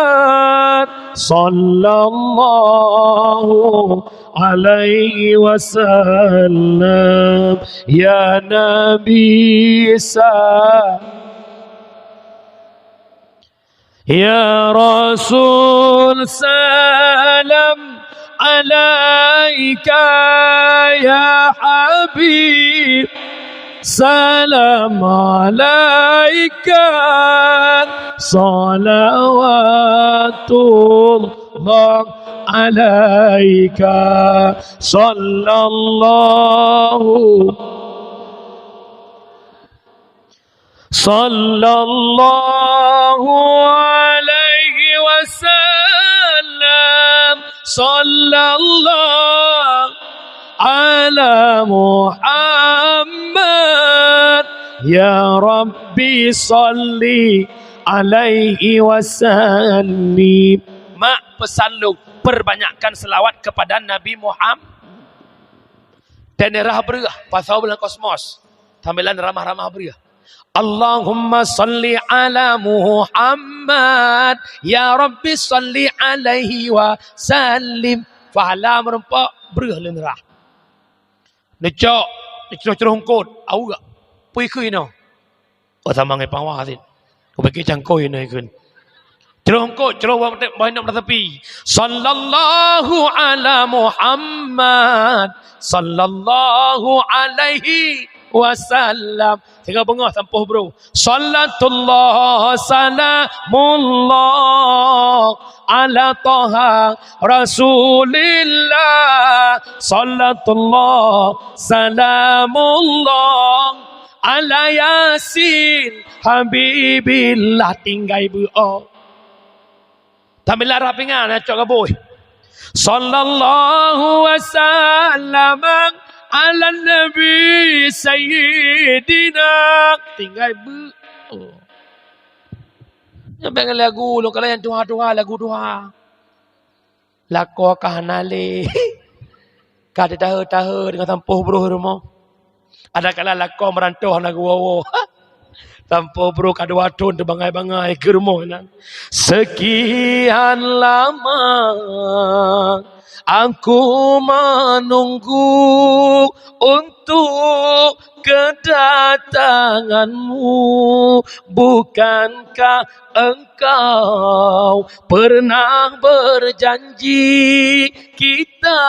sallallahu alaihi wasallam, ya Nabi sa-, ya Rasul salam alaika, ya Habib salam alaika, salawatullah alaika, sallallahu, sallallahu alaihi wasallam, sallallahu ala Muhammad, ya Rabbi salli alaihi wasallim. Mak, peusan lôn, perbanyakkan selawat kepada Nabi Muhammad. Dan rhah breueh, pasau bulan kosmos, sambilan ramah-ramah breueh. Allahumma salli ala Muhammad, ya Rabbi salli alaihi wa sallim. Pahala meurumpok breueh lôn rhah. Neucok, neucroh-croh eungkôt, aweuek. Pui keu inoe. Oh, sama ngai pawa sit. Kupike cangkôi inoe ikheun. Croh eungkôt, croh bak, bak inong sapi. Sallallahu ala Muhammad. Sallallahu alaihi wasallam. Singoh beungoh sampôh brôh. Shalatullah salamullah ala Taha Rasulillah. Shalatullah salamullah ala Yasin Habibillah. Tinggai beuo. Tamila rapingan na cok gaboh. Sallallahu wasallam ala nabi sayyidina. Tinggai beuo. Oh. Nyampe ngon lagu, lôn kala nyang tuha-tuha, lagu tuha. Lakoe ka hana lé. Ka teudahe-dahe deungon sampôh brôh rumoh. Adakala lakoe meurantô hana geuwoe-woe. Sampôh brôh ka dua thôn teubangai-bangai keu rumoh nyan. Sekian lama aku menunggu untuk kedatanganmu. Bukankah engkau pernah berjanji kita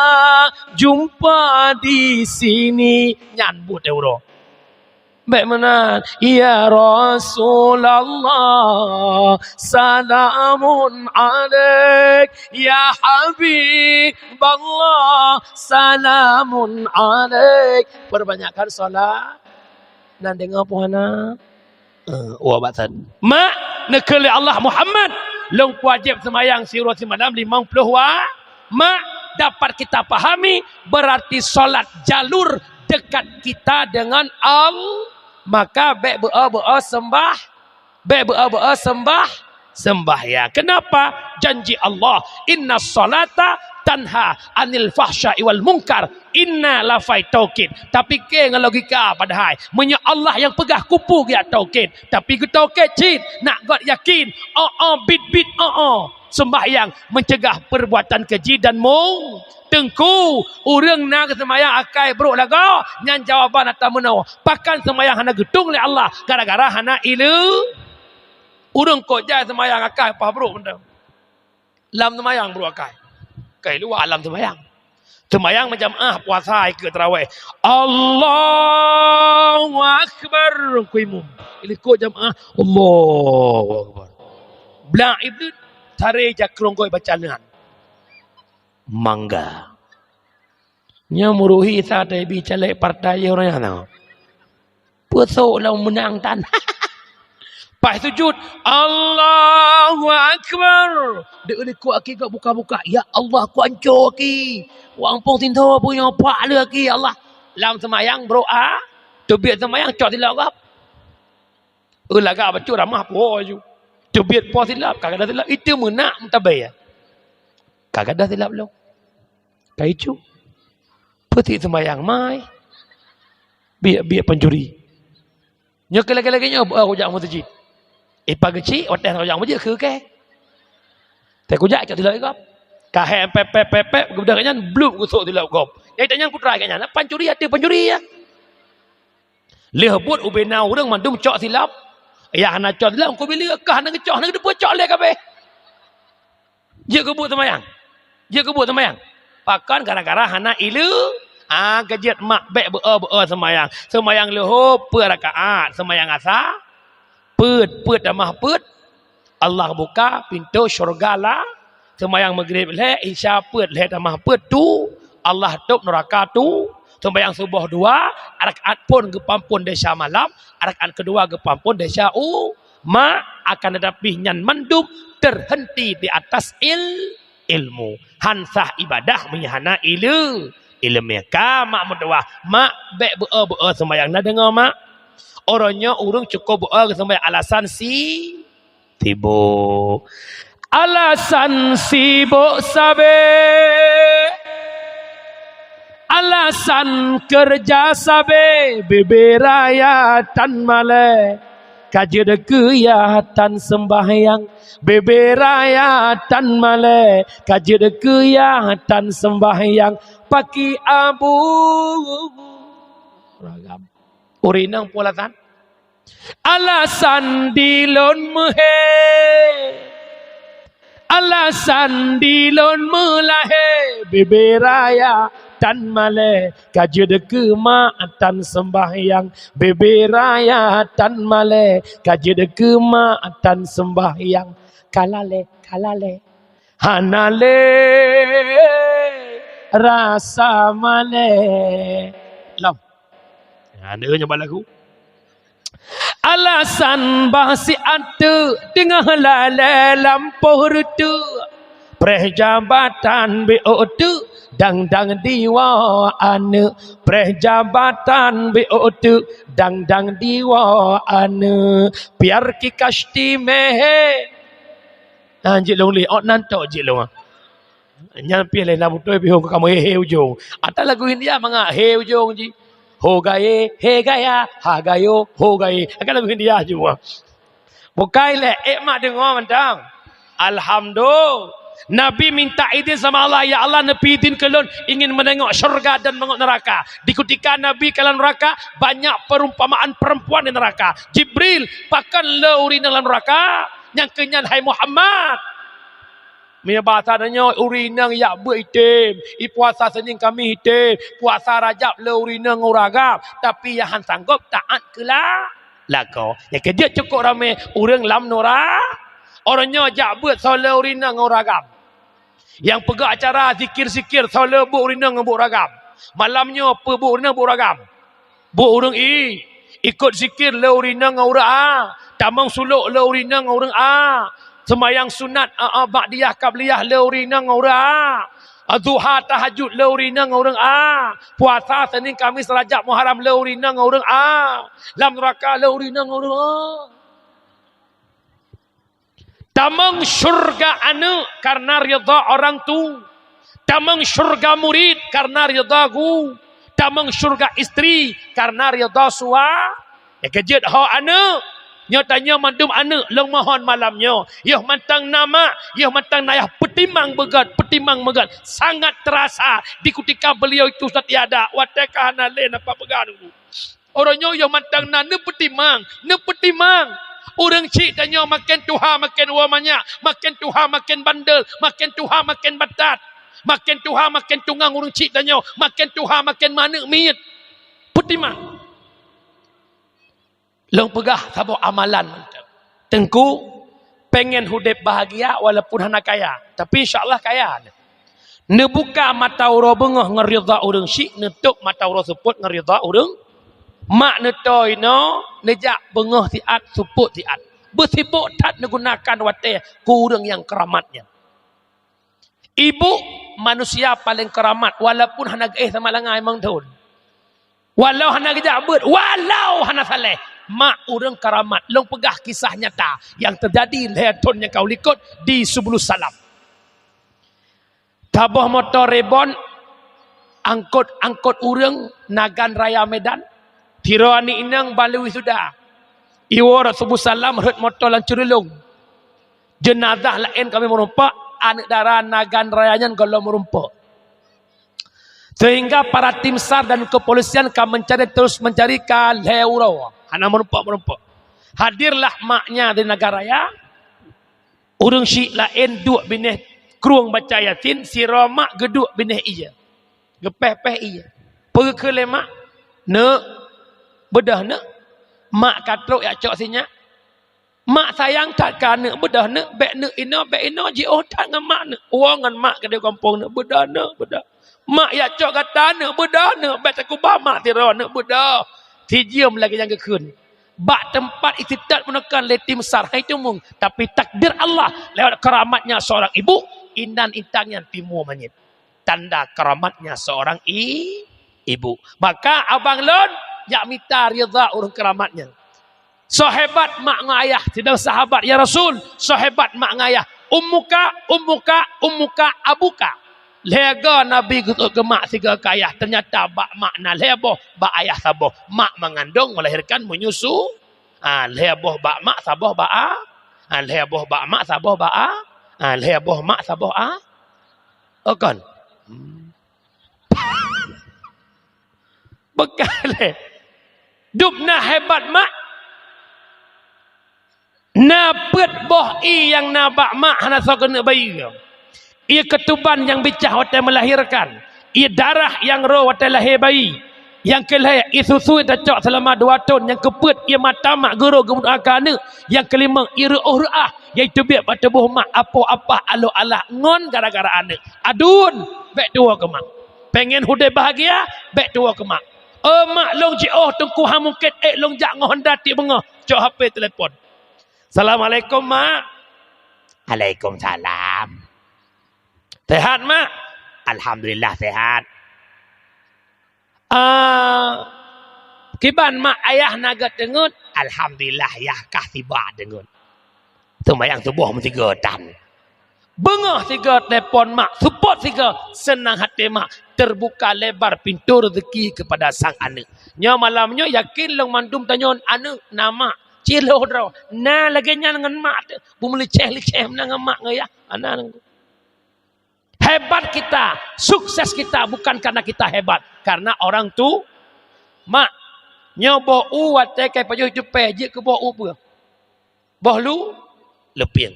jumpa di sini? Nyan buet uroe. Bék meunan, ya Rasulullah, salamun alaik, ya Habiballah, salamun alaik. Perbanyakkan salat. Nan deungoe peue hana? Eh, wa batan. Mak, neukheun lé Allah, Muhammad, lôn wajéb seumayang siuroe simalam limong ploh wa-, mak, dapat kita pahami, berarti salat jalur dekat kita dengan Allah. Maka bék beu-o-beu-o sembah, bék beu-o-beu-o sembah, sembahyang. Kenapa? Janji Allah, "Inna salata tanha anil fahsya'i wal munkar." Inna lafai taukid. Tapi ke ngon logika padahai. Meunyoe Allah nyang peugah kupu geujak taukid. Tapi geutaukid cit. Nak göt yakin. Oh, oh, bit, bit, oh, oh. Sembahyang mencegah perbuatan keji dan mung. Teungku, ureuëng na geuseumayang akai brôk lagoe, nyan jawaban ata meunoe. Pakon seumayang hana geutueng lé Allah gara-gara hana ileumèe. Ureuëng kok jai seumayang akai paih brôk mantong. Lam seumayang brôk akai. Kai luwa lam seumayang. Seumayang meujamaah puasa ikeu tarawih. Allahu Akbar. Ku imum. Ilikot jamaah. Allahu Akbar. Blah iblih tare jak keurong goi baca nyan. Mangga. Nyoe meuruhi sa teubi caleg partai ureuëng nyan. Peusok lom meunang tan. Paih sujud, Allahu Akbar. Deuh likot aki gak buka-buka. Ya Allah, ku anco aki. Ku ampong sinto punya pak le aki, ya Allah. Lam seumayang brôk a. Teubiet seumayang cok silap gop. Eu lagak bacut ramah po ju. Teubiet po silap, ka gadoh silap. Itu meunak meutabé ya. Ka gadoh silap lom. Ka icu. Peutik seumayang mai. Biek-biek pancuri. Nyoe keu lagée-lagée nyoe, beu kujak meuseujid. Ipa geuchik, watée kujak meuseujid keu kée. Tée kujak cok tilok gop. Ka hé pep pep pep pep geubeudôh nyan blub geusok tilok gop. Nyang itanyong putra nyan, pancuri ateueh pancuri ya. Lheueh buet ubena ureuëng mandum cok silap. Yah hana cok silap, engkau bila kah hana geucok, hana geuteupeue cok lé kabeh. Jeuet keubuet seumayang. Jeuet keubuet seumayang. Pakon gara-gara hana ileumèe. Ah, keujeuet mak bék beu-o-beu-o seumayang. Seumayang leuhô peuet rakaat, seumayang asa peuet, peuet tamah peuet. Allah buka pintoe syeuruga la. Seumayang meugrib lhée, isya peuet, lhée tamah peuet tu. Allah tôb neuraka tu. Seumayang suboh dua, rakaat phon geupeuampon desya malam, rakaat keudua geupeuampon desya u Mak, akan tetapi nyan mandum terhenti di atas il-, ilmu. Han sah ibadah meunyoe hana ileu-, ileumèe. Ka mak meutuwah, mak bék beu-o-beu-o seumayang. Na deungoe mak? Uroe nyoe ureuëng cukup beu-o seumayang alasan si-, sibuk. Alasan sibuk sabe. Alasan keureuja sabe, bebe raya tan malée. Ka jeuet keu yah tan seumbahyang, bebe raya tan malée. Ka jeuet keu yah tan seumbahyang, paki abu ragam. Ureuëng inong peue alasan? Alasan dilôn meuhé. Alasan dilôn meulahé, bebe raya tan malée, ka jeuet keu mak tan seumbahyang. Bibi raya tan malée, ka jeuet keu mak tan seumbahyang. Ka lalée, ka lalée. Hana lé rasa malée. Lom. Ha, nyoe nyoe bak lagu. Alasan bah si ateueh teungoh lalée lampôh reuteuek. Preh jabatan beu teuk dang-dang diwoe aneuëk. Preh jabatan beu teuk dang-dang diwoe aneuëk. Biar ki kasti meh. Ah, jeuet lôn lé, ôk nan tok jeuet lôn. Nyan pih lé na beutôi pih hong kamoe he, he ujong. Ata lagu India mangat he ujong jih. Ho gaye, he gaya, ha gayo, ho gaye. Akan lagu India jih. Bukai lé, ék mak deungoe mantong. Alhamdulillah. Nabi minta izin sama Allah, "Ya Allah, neupeuizin keu lôn ingin menengok syurga dan menengok neraka." Di kutika Nabi ka lam neraka, banyak perumpamaan perempuan di neraka. Jibril, pakon le ureuëng inong lam neraka? Nyang keu nyan, hai Muhammad. Meunyoe basa tanyoe, ureuëng inong jak beuet item, ipuasa Senin Kamis item, puasa Rajab le ureuëng inong ureuëng agam, tapi nyang han sanggob taat keu la-, lakoe. Nyang keujeuet cukôp ramé ureuëng lam nura-, ureuëng nyoe jak beuet soe le ureuëng inong ureuëng agam. Nyang peugah acara zikir-zikir soe le beuet ureuëng inong ngon beuet ureuëng agam. Malam nyoe peue beuet ureuëng inong beuet ureuëng agam. Beuet ureuëng i, ikot zikir le ureuëng inong ngon ureuëng a, tamong sulok le ureuëng inong ngon ureuëng a, seumayang sunat, a, a, ba'diyah, qabliyah le ureuëng inong ngon ureuëng a, a, duha, tahajud le ureuëng inong ngon ureuëng a, puasa Senin, Kamis, Rajab, Muharram le ureuëng inong ngon ureuëng a, lam neuraka le ureuëng inong ngon ureuëng a. Tamong syurga aneuëk karena ridha orang tu. Tamong syurga murid karena ridha guru. Tamong syurga istri karena ridha sua-, ya, keujeuet ho aneuëk. Nyoe tanyoe mandum aneuëk lôn mohon malam nyoe. Yoh mantong na mak, yoh mantong na yah peutimang beugét, peutimang beugét. Sangat terasa di kutika beliau itu setiada. Watée ka hana lé na pat peugah nunggu. Uroe nyoe yoh mantong na neupeutimang, neupeutimang. Ureuëng chik tanyoe maken tuha maken woe manyak, maken tuha maken bandel, maken tuha maken batat, maken tuha maken tungang ureuëng chik tanyoe, maken tuha maken maneuek miet. Peutimang. Lôn peugah saboh amalan mantong. Teungku, pengen udeb bahagia walaupun hana kaya, tapi insya Allah kaya. Neubuka mata uroe beungoh ngon ridha ureuëng chik, neutôb mata uroe seupôt ngon ridha ureuëng. Mak neutoe inoe, neujak beungoh siat, seupôt siat. Beusibok that neugunakan watée keu ureuëng nyang keuramat nyan. Ibu manusia paleng keuramat, walaupun hana geuéh sama langa limong thon. Walau hana geujak beuet, walau hana saleh, mak ureuëng keuramat. Lôn peugah kisah nyata nyang teujadi lhée thon nyang ka u likot di Subulus Salam. Saboh moto Reborn angkot-angkot ureuëng Nagan Raya Medan, sidroe aneuëk inong balu wisuda. Iwoe rot Subulus Salam rhot moto lam Ceurulong. Jeunazah laén ka meurumpok, aneuëk dara Nagan Raya nyan gohlom meurumpok. Sehingga para tim SAR dan kepolisian ka mencari, terus mencari ka lhée uroe, hana meurumpok-meurumpok. Hadirlah maknya di Nagan Raya, ureuëng chik laén duek binéh krueng baca Yasin, sidroe mak geuduek binéh ie. Geupéh-péh ie. Peue geukheun lé mak? "Neuk, beudôh neuk." Mak ka trok jak cok sinyak. Mak sayang that keu aneuëk, "Beudôh neuk, bék neuk inoe, bék inoe, jiôh that ngon mak neuk." Woe ngon mak keudéh gampông neuk, "Beudôh neuk, beudôh." "Mak jak cok gata neuk, beudôh neuk, bék takuba mak sidroe neuk, beudôh." Sijeuem lagée nyang geukheun. Bak teumpat istitat meuneukon lé tim SAR hai teumong, tapi takdir Allah lewat keramatnya seorang ibu, inan intan nyan timu manyét. Tanda keramatnya seorang i-, ibu. Maka abang lôn jak mita ridha ureuëng keramat nyan. Soe hebat mak ngon ayah, sidang sahabat, "Ya Rasul, soe hebat mak ngon ayah?" "Ummuka, ummuka, ummuka, abuka." Lhée goe Nabi geuseuôt keu mak sigoe keu ayah, teunyata bak mak na lhée boh, bak ayah saboh. Mak mengandung, melahirkan, menyusu. Ah, lhée boh bak mak, saboh bak a-, ah, lhée boh bak mak, saboh bak a-, ah, lhée boh mak, saboh a-, oh kon. Hmm. Beukah lé. Dub na hebat mak. Na peuet boh ie nyang na bak mak hana soe keuneuk bayeue. Ie keutuban nyang bicah watée meulahirkan. Ie darah nyang rô watée lahé bayi. Nyang keulhée, ie susu tacok seulama dua thon. Nyang keupeuet, ie mata mak guru geumeudua keu aneuëk. Nyang keulimong, ie reuôh reuah, yaitu biet bak tuboh mak, apoh apah, aloh alah ngon gara-gara aneuëk. Aduen, bék tuwoe keu mak. Pengen udeb bahagia, bék tuwoe keu mak. "Oh mak, lôn jiôh teungku hana mungken, ék lôn jak ngon honda tiek beungoh." Cok H P telepon. "Assalamualaikum, Mak." "Alaikumsalam." "Sehat, Mak?" "Alhamdulillah, sehat." "Ah, kiban mak ayah na gét teungeut?" "Alhamdulillah, yah kah sibak teungeut. Seumayang suboh meusigoe tan." Beungoh sigoe telepon mak, seupôt sigoe, seunang até mak, terbuka lebar pintu rezeki kepada sang aneuëk. Nyoe malam nyoe yakin lôn mandum tanyoe aneuëk na mak, cilôh droe, na lagée nyan ngon mak teuh, beumeulicéh-licéh meunan ngon mak ngon yah, hana nanggu. Hebat kita, sukses kita bukan karena kita hebat, karena orang tu. Mak, nyoe boh u watée kai pajoh tupée jeuet keu boh u peue? Boh lu, lupieng.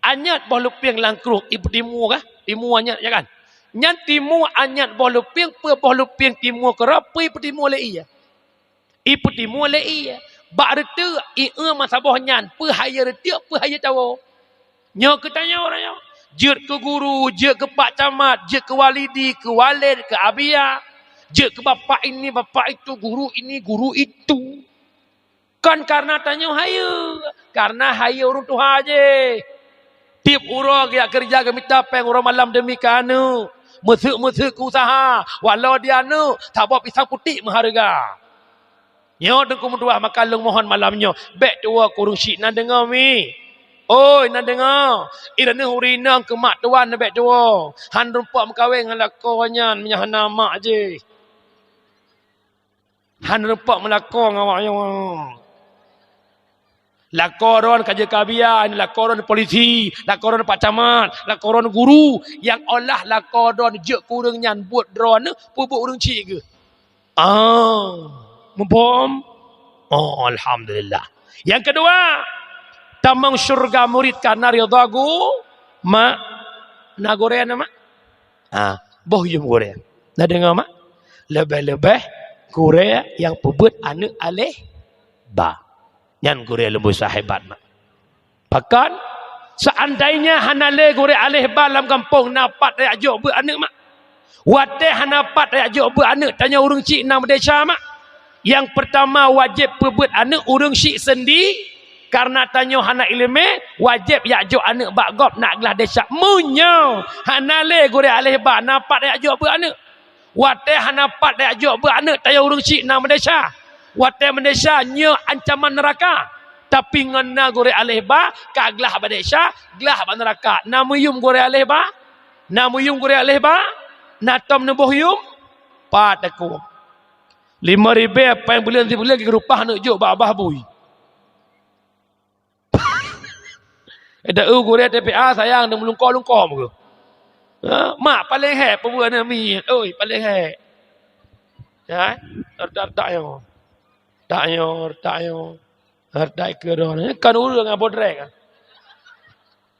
Anyat boh lupieng lam krueng, ipeutimue kah? Timue anyat, ya kan? Nyan timue anyat boh lupieng, peue boh lupieng timue keudroe, peue ipeutimue lé ie? Ipeutimue lé ie. Bak reuteuek, ie masa boh nyan, peue hayeu reuteuek, peue hayeu tawoe. Nyoe keu tanyoe uroe nyoe. Jeuet keu guru, jeuet keu pak camat, jeuet keu walidi, keu waled, keu abia. Jeuet keu bapak ini, bapak itu, guru ini, guru itu. Kon karena tanyoe hayeu, karena hayeu ureuëng tuha jih. Tieb uroe geujak keureuja geumita péng uroe malam demi keu aneuëk, meuseuk-meuseuk keu useuha, walau di aneuëk, saboh pisang putik meuhareuga. Nyoe teungku meutuah, maka lôn mohon malam nyoe, bék tuwoe keu ureuëng syiek, na deungoe mi. Oi, na deungoe, i droeneueh ureuëng inong keu mak tuan bék tuwoe, han rumpok meukawen ngon lakoe nyan meunyoe hana mak jih. Han rumpok meulakoe ngon awak nyoe. Lakoe droen ka jeuet keu abia, lakoe droen polisi, lakoe droen pak camat, lakoe droen guru, nyang olah lakoe droen jeuet keu ureuëng nyan buet droeneueh peubuet ureuëng syiek geuh. Ah, muphom? Oh, alhamdulillah. Nyang keudua, tamong syeuruga murit karena ridha gu-, mak. Na gurée na mak? Ah, boh yuem gurée. Na deungoe mak? Leubeh-leubeh gurée nyang peubuet aneuëk aléh ba. Nyan gurée leumboi sahebat mak. Pakon? Seandainya hana lé gurée aléh ba lam gampông, na pat tajak jok beuet aneuëk mak? Watée hana pat tajak jok beuet aneuëk, tanyoe ureuëng syiek na meudesya mak. Nyang peurtama wajéb peubuet aneuëk ureuëng syiek seundiri, karena tanyoe hana iéleumé, wajéb jak jok aneuëk bak gob na glah desya. Meunyoe hana lé gurée aléh ba, na pat tajak jok beuet aneuëk? Watée hana pat tajak jok beuet aneuëk, tanyoe ureuëng syiek na meudesya. Watée meudesya nyoe ancaman neuraka. Tapi ngon na gurée aléh ba, ka glah bak desya, glah bak neuraka. Na meuyuem gurée aléh ba? Na meuyuem gurée aléh ba? Na tom neuboh yuem? Pat takue. Limong ribée péng buleuen sibuleuen geurupah aneuëk jok bak babah bui. Eda eu gurée T P A sayang deungon lungkô-lungkô meuke. Ha, mak paléng hék peubuet aneuëk miet, oi paléng hék. Ya, redak-redak nyoe. Tak nyoe, redak nyoe. Redak keu droe. Kan ureuëng ngon bodrek.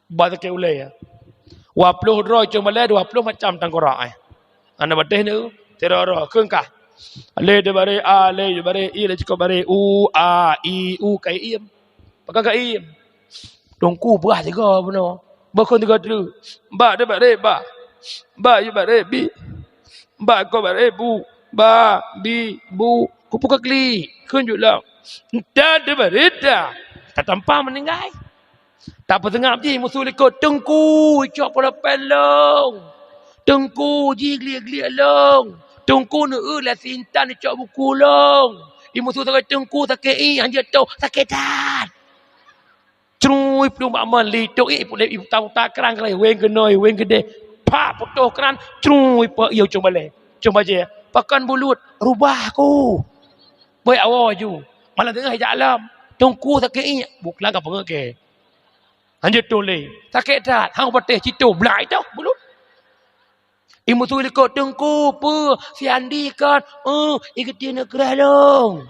Ba sakét ulée ya. Dua ploh droe cong balée, dua ploh macam tangkorak eh. Ana batéh ni, tiro-ro, keungkah. Alé de baré a, alé de baré i, alé cukop baré u, a, i, u, kai iem. Pakon kai iem? Teungku peugah tiga bunoe. Bukon tiga teuk. Ba de baré ba. Ba yu baré bi. Ba ko baré bu. Ba, bi, bu. Kupu ka klik. Kun ju lom. Entah de baré dah. Tatampa meuninggai. Tapeuseungab jih musu likot, "Teungku, icok pulpen lôn! Teungku, ji gliek-gliek lôn! Teungku, neueu lé si intan icok buku lôn!" I musu sagai, "Teungku, sakét ié, hanjeuet toh, sakét that!" Crui plueng bak mon, li tok ié, iputa-puta kran, kran, weng keunoe, weng keudeh. Pak putôh kran, crui pe ié cong balée. Cong bajée, "Pakon bulut?" "Rubah ku." Beuet awoe ju. Malam teungoh jak lom. "Teungku, sakét ié." Buklang ka peungeuet kée. Hanjeuet toh lé. Sakét that. Hang patéh citoh blai toh bulut. I musu likot, "Teungku, peue? Si Andi kan?" "Eh, i geutie neukreh lôn."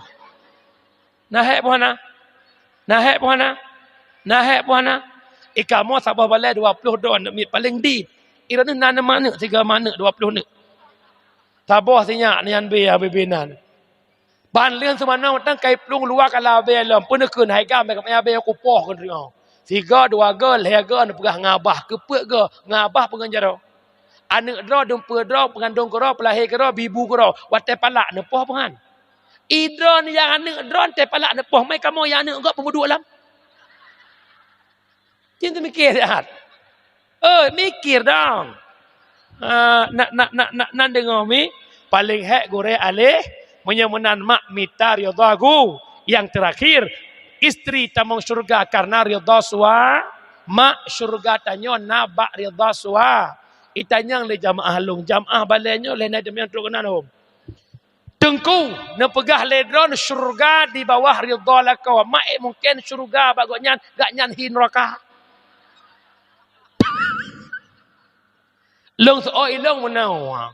Na hék puhana? Na hék puhana? Na hék puhana? I kamoe saboh balée dua ploh droe aneuëk miet paléng dit. I droeneueh na neumaneuëk, siga maneuëk dua ploh neuk. Saboh sinyak nyan bèe, bèe-bèe nan. Ban lheueh seumanoe mantong kai plueng luwa ka labèe lom. Peue neukheun hai gam, hai gam, bèe kupoh keu droe. Sigoe, dua goe, lhèe goe, neupeugah ngabah, keupeue goe, ngabah peungon jaroe. Aneuk droe, dumpeue droe, peungandong keudroe, peulahé keudroe, bibu keudroe, watèe palak neupoh peue han. I droe nyang aneuk droe, watèe palak neupoh, mai kamoe nyang aneuk gob peumeuduek lam. Cit teumiké siat. Eh, mikir dong. Ah, nak, nak, nak, nak, nak deungoe mi, paléng hék gurèe aléh, meunyoe meunan mak mita ridha geuh. Nyang teurakhir, istri tamong syeuruga kareuna ridha sua-, mak, syeuruga tanyoe na bak ridha sua-, itanyong lé jamaah lôn, jamaah balèe nyoe lheueh na jamaah trok keunan hom. Teungku, neupeugah lé droe syeuruga di bawah ridha lakoe. Mak, eh, mungken syeuruga bak gobnyan, gobnyan hi neuraka. Lôn seuôt ilôn meunoe.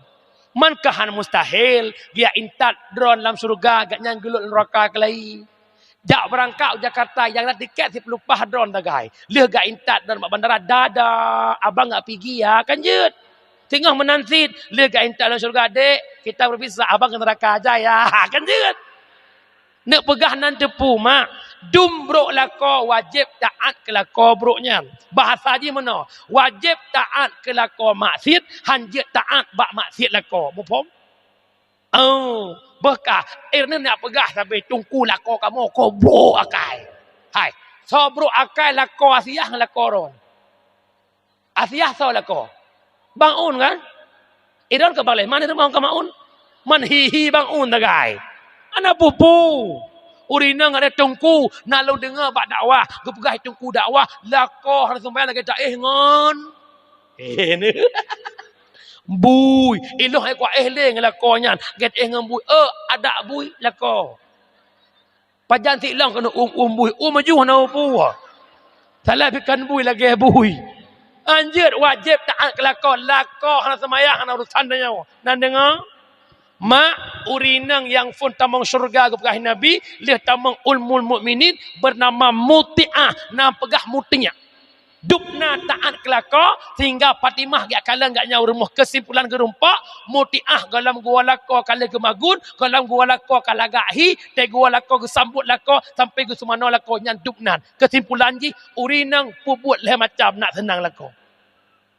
Man ka han mustahil, geujak intat droe lam syeuruga, gobnyan geulot neuraka keulai. Jak beurangkat u Jakarta, nyang na tiket siplôh pah droe tagai. Lheueh geuintat droe bak bandara, "Dadah, abang gak pigi ya?" Kan jeuet. Teungoh meunan cit, lheueh geuintat lam syeuruga, "Dek, kita berpisah, abang ke neraka aja ya." Kan jeuet. Neupeugah nan teupeu, mak, dum brok lakoe wajéb taát keu lakoe brok nyan. Bahasa jih meunoe, wajéb taát keu lakoe maksiet, han jeuet taát bak maksiet lakoe. Muphom? Oh, beuka. Eh, nyan nak peugah sabe teungku lakoe kamoe, ko brok akai. Hai, soe brok akai lakoe Asiah ngon lakoe droe? Asiah soe lakoe? Bang Un kan? Idon ka bang lé, man teuma ka Bang Un? Man hi-hi Bang Un tagai. Ana pupu. Ureueng inong ada teungku, na lôn deungoe bak dakwah, geupeugah teungku dakwah, lakoe hana seumbahyang lagèe taéh ngon. Eh, ni. Bui, ilong hai kuat éh lé ngon lakoe nyan, gét éh ngon bui. Eh, adak bui lakoe. Pajan silong keuneuk um, um bui, um maju hana peue. Salah pikan bui lagèe bui. Anjeut wajéb taát keu lakoe, lakoe hana seumayang hana urusan tanyoe. Nan deungoe? Mak, ureueng inong nyang phon tamong syeuruga geupeugah Nabi, lheueh tamong Ummul Mukminin bernama Muti'ah, na peugah Muti'ah. Dubna taát keu lakoe, sehingga Fatimah geukalon gobnyan u rumoh. Keusimpulan geurumpok, Muti'ah gohlom geuwoe lakoe ka lheueh geumagun, gohlom geuwoe lakoe ka lagak hi, teuh geuwoe lakoe geusambot lakoe, sampoe geuseumanoe lakoe nyan dubna. Keusimpulan jih, ureueng inong peubuet lhèe macam nak seunang lakoe.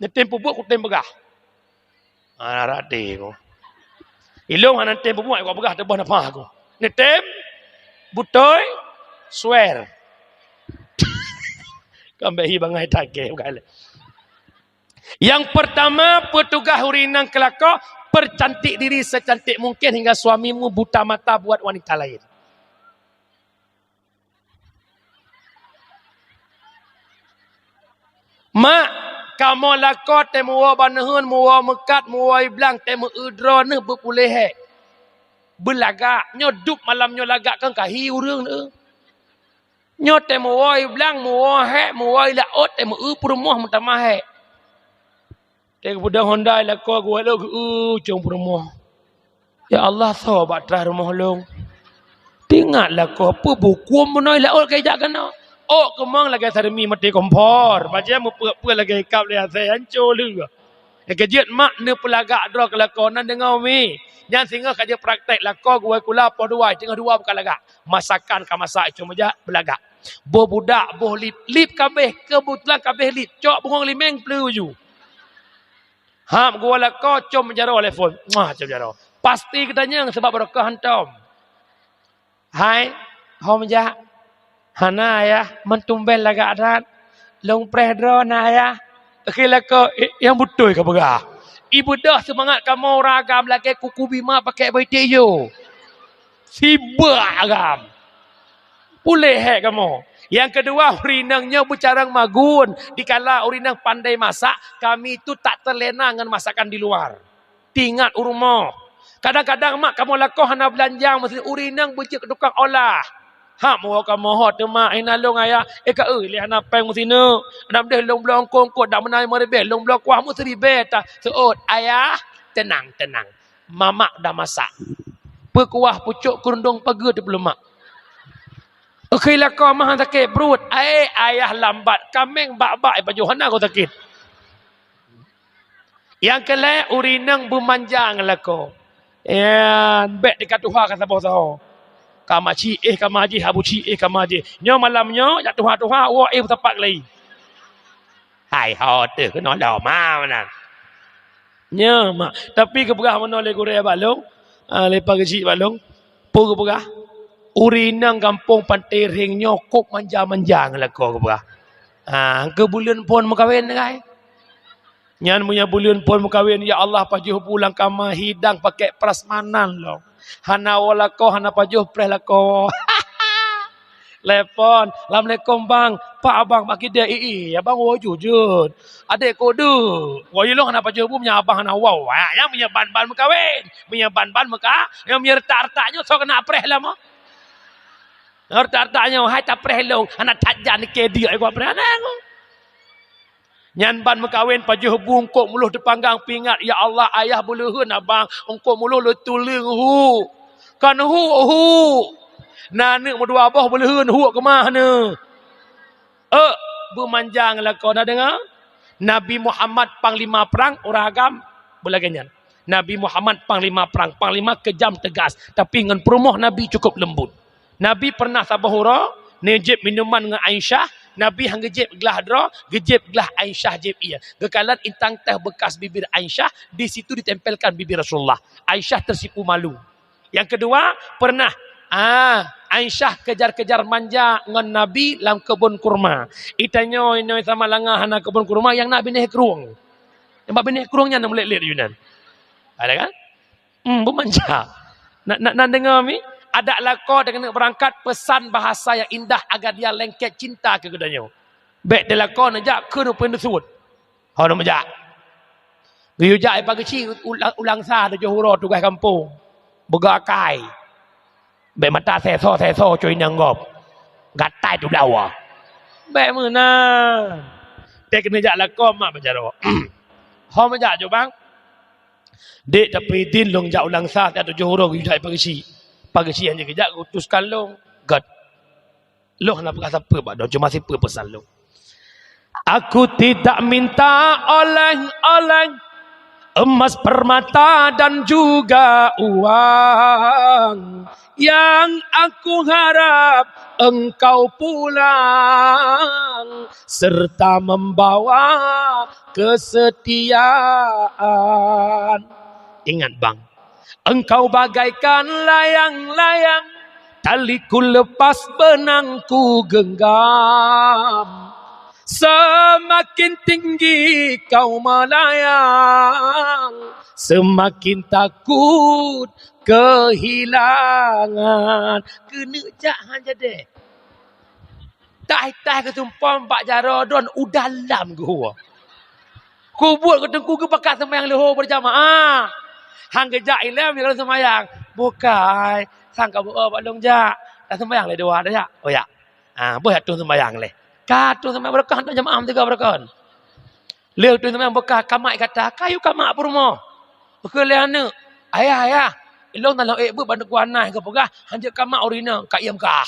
Neutem peubuet kutem peugah. Ah, rate ko. Ilong hana tem peubuet, ko peugah teuboh nafah ko. Neutem, beutôi, swear. Kambek hi bangai takeh bukan. Yang pertama, petugas ureueng inong keu lakoe, percantik diri secantik mungkin hingga suamimu buta mata buat wanita lain. Mak, kamoe lakoe teuh meuwoe baneuheun, meuwoe meukat, meuwoe iblang, teuh meu-eu droeneuh beupuléh hék. Beulagak, nyoe dub malam nyoe lagak kan kahi ureueng nyoe. Nyoe teuh meuwoe iblang, meuwoe hék, meuwoe laôt, teuh meu-eu peurumoh meutamah hék. Teuh geupeudong Honda lakoe geuwalok geu-eu cong peurumoh. Ya Allah, soe bak trah rumoh lôn? Teuingat lakoe peue buku meunoe laôt keu jak keunoe. Ôk keumong lagèe sarmi maté kompor. Bajèe meupeuet-peuet lagèe ikab lé asèe, hanco lheueh. Nyang keujeuet mak neupeulagak droe keu lakoe nan deungoe mi. Nyan singoh ka jeuet praktek lakoe geuwoe kula poh dua, teungoh dua buka lagak. Masakan ka masak, cuma jak beulagak. Boh budak, boh lip, lip kabeh, keubeutulan kabeh lip. Cok bungong limeng pleu ju. Hab geuwoe lakoe com jaroe lé phon. Muah, com jaroe. Pasti geutanyong sabab barokah hantom. Hai, hom jak. Hana ayah, meutumbén lagak that. Lôn preh droe na ayah. Oke lakoe, eh, nyang beutôi ka peugah. Ibeudôh seumangat kamoe ureueng agam lagèe kuku bima pakèk beuiték yo. Sibak agam. Puléh hék kamoe. Nyang keudua, ureueng inong nyoe beucarông magun. Dikala ureueng inong pandai masak, kami tu tak terlena ngon masakan di luar. Teuingat u rumoh. Kadang-kadang mak kamoe lakoe hana beulanjang, meusti ureueng inong beujeuet keu tukang olah. Hak meuwoe kamoe ho teuma hina lôn ayah, eh ka eu lé hana péng meusineuk. Hana deh lôn bloe eungkôt-eungkôt dak meunan limong ribèe, lôn bloe kuah meuseuribèe ta. Seuôt, ayah, teunang, teunang. Mamak dah masak. Peukuah pucôk keurundong pageue teupeuleumak. Oke lakoe mah sakét pruet. Ai, ayah lambat. Kaméng bak-bak, eh, pajoh hana ko sakét. Nyang keulhèe, ureueng inong beumanja ngon lakoe. Nyan, bèk teuka tuha ka saboh saho. Ka maci éh ka maji, habu ci éh ka maji. Nyoe malam nyoe jak tuha-tuha, woe éh beusapat lé. Hai ho teuh keunoe lom ha meunan. Nyoe mak, tapi geupeugah meunoe lé gurèe bak lôn, ah, lé Pak Geuchik bak lôn. Peue geupeugah? Ureueng inong gampông Panté Rheng nyoe kôp manja-manja ngon lakoe geupeugah. Ah, keu buleuen phôn meukawen nyan. Nyan meunyoe buleuen phôn meukawen, ya Allah, pajoh bu lam kama hidang pakèk prasmanan lom. Hana woe lakoe, hana pajoh preh lakoe. Telepon, "Assalamualaikum bang, pat abang bak kidée?" "Ih, abang woe jujur. Adék kudeuek. Woe ilong hana pajoh bu, meunyoe abang hana woe." Wah, nyan meunyoe ban-ban meukawen. Meunyoe ban-ban meuka, nyan meunyoe retak-retak nyoe soe keuneuk preh lom. Retak-retak nyoe hai tapreh ilong, hana that jan keu diek, ai kupreh aneuk. Nyan ban meukawen pajoh bu eungkôt muloh teupanggang peuingat, "Ya Allah, ayah beuleuheun abang, eungkôt muloh lôn tuleueng hu." Kon hu, hu. Na aneuk meudua boh beuleuheun hu keumah neu. Euk, beumanja ngon lakoe na deungoe. Nabi Muhammad panglima prang ureueng agam beulagèe nyan. Nabi Muhammad panglima prang, panglima keujam teugas, tapi ngon peurumoh Nabi cukup leumbut. Nabi pernah saboh uroe neujieb minuman ngon Aisyah, Nabi han geujieb glah droe, geujieb glah Aisyah jieb ie. Geukalon intan teh bekas bibir Aisyah, di situ ditempelkan bibir Rasulullah. Aisyah tersipu malu. Nyang keudua, pernah, ah, Aisyah kejar-kejar manja ngon Nabi lam keubon kurma. Itanyoe inoe sama langa hana keubon kurma, nyang na binéh krueng. Nyang bak binéh krueng nyan na meulet-let yunan. Ada kan? Hmm, beumanja. Na, na, na deungoe mi? Adak lakoe dan keuneuk beurangkat, peusan bahasa nyang indah agar dia lengket cinta keu geutanyoe. Bèk teuh lakoe neujak kheun peue neuseuôt. Ho neujak. Geuyue jak i Pak Geuchik u, u, u Langsa tujoh uroe tugaih gampông. Beuga akai. Bèk mata seso-seso coi inong gob. Gatai tu dawa. Bèk meunan. Teuh keuneuk jak lakoe mak bak jaroe. Ho meujak jok bang. Dek, tapi idin lôn jak u Langsa, siat tujoh uroe geuyue jak i Pak Geuchik. Pak Geuchik hana geujak, geuutuskan lôn. Gèt. Lôn hana peugah sapeue bak droe, cuma sipeue peusan lôn. Aku tidak minta oleh-oleh, emas, permata dan juga uang. Yang aku harap engkau pulang serta membawa kesetiaan. Ingat, bang, engkau bagaikan layang-layang, taliku lepas, benangku genggam. Semakin tinggi kau melayang, semakin takut kehilangan. Keuneuk jak han jadeh. Taih-taih geusumpom bak jaroe droen u dalam geuhue. Kubuet geuteungku geupakat seumayang leuhô beurjamaah. Han geujak ilèe meunyoe seumayang. Bukai, sang ka beuo bak lôn jak. Taseumayang lé dua dah jak. Oh ya. Ah, boh jak tueng seumayang lé. Ka tueng seumayang beureukoh, tueng jamaah meusigoe beureukoh. Lheueh tueng seumayang beureukoh, kamak gata, kayue kamak peurumoh. Beukheun lé aneuk, "Ayah, ayah, ilôn na lôn ék beuet bak Teungku Anas geupeugah, hanjeuet kamak ureueng inong, ka iem kah."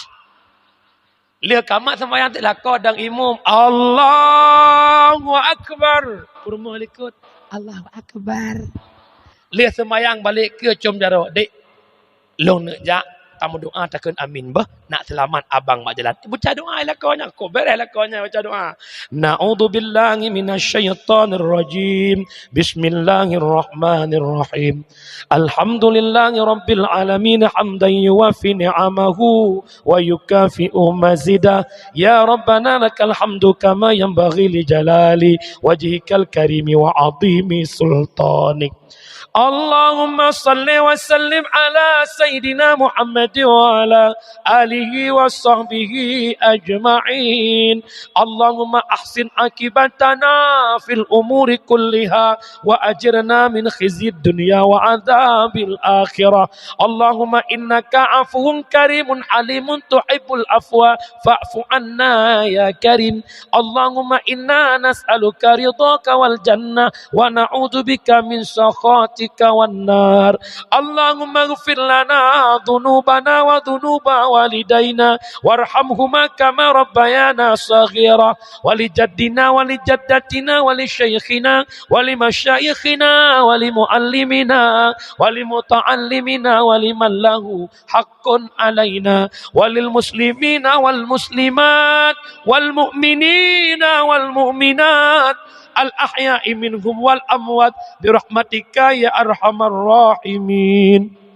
Lheueh kamat seumayang teuk lakoe dan imum, "Allahu Akbar." Peurumoh likot, "Allahu Akbar." Lheueh seumayang balek keu com jaroe, "Dek, lôn neuk jak, tameudoa takheun amin beuh, nak seulamat abang bak jalan." Baca doa lakoe nyan, kok beres lakoe nyan baca doa. Na'udzubillahi minasyaitonirrajim. Bismillahirrahmanirrahim. Alhamdulillahi rabbil alamin, hamdan yuwafi ni'amahu wa yukafi'u mazidah. Ya Rabbana lakal hamdu kama yanbaghi li jalali wajhikal karimi wa azimi sultanik. Allahumma salli wa sallim ala sayyidina Muhammad wa ala alihi wa sahbihi ajma'in. Allahumma ahsin aqibatana fil umuri kulliha wa ajirna min khizyid dunya wa adzabil akhirah. Allahumma innaka afuwun karimun halimun tuhibbul afwa fa'fu anna ya karim. Allahumma inna nas'aluka ridhaka wal jannah wa na'udzubika min sakhatik والنار. اللهم اغفر لنا ذنوبنا وذنوب والدينا وارحمهما كما ربيانا صغيرا، ولجدنا ولجدتنا ولشيخنا ولمشايخنا ولمعلمنا ولمتعلمنا ولمن له حق علينا وللمسلمين والمسلمات والمؤمنين والمؤمنات الأحياء منهم والأموات برحمتك يا أرحم الراحمين.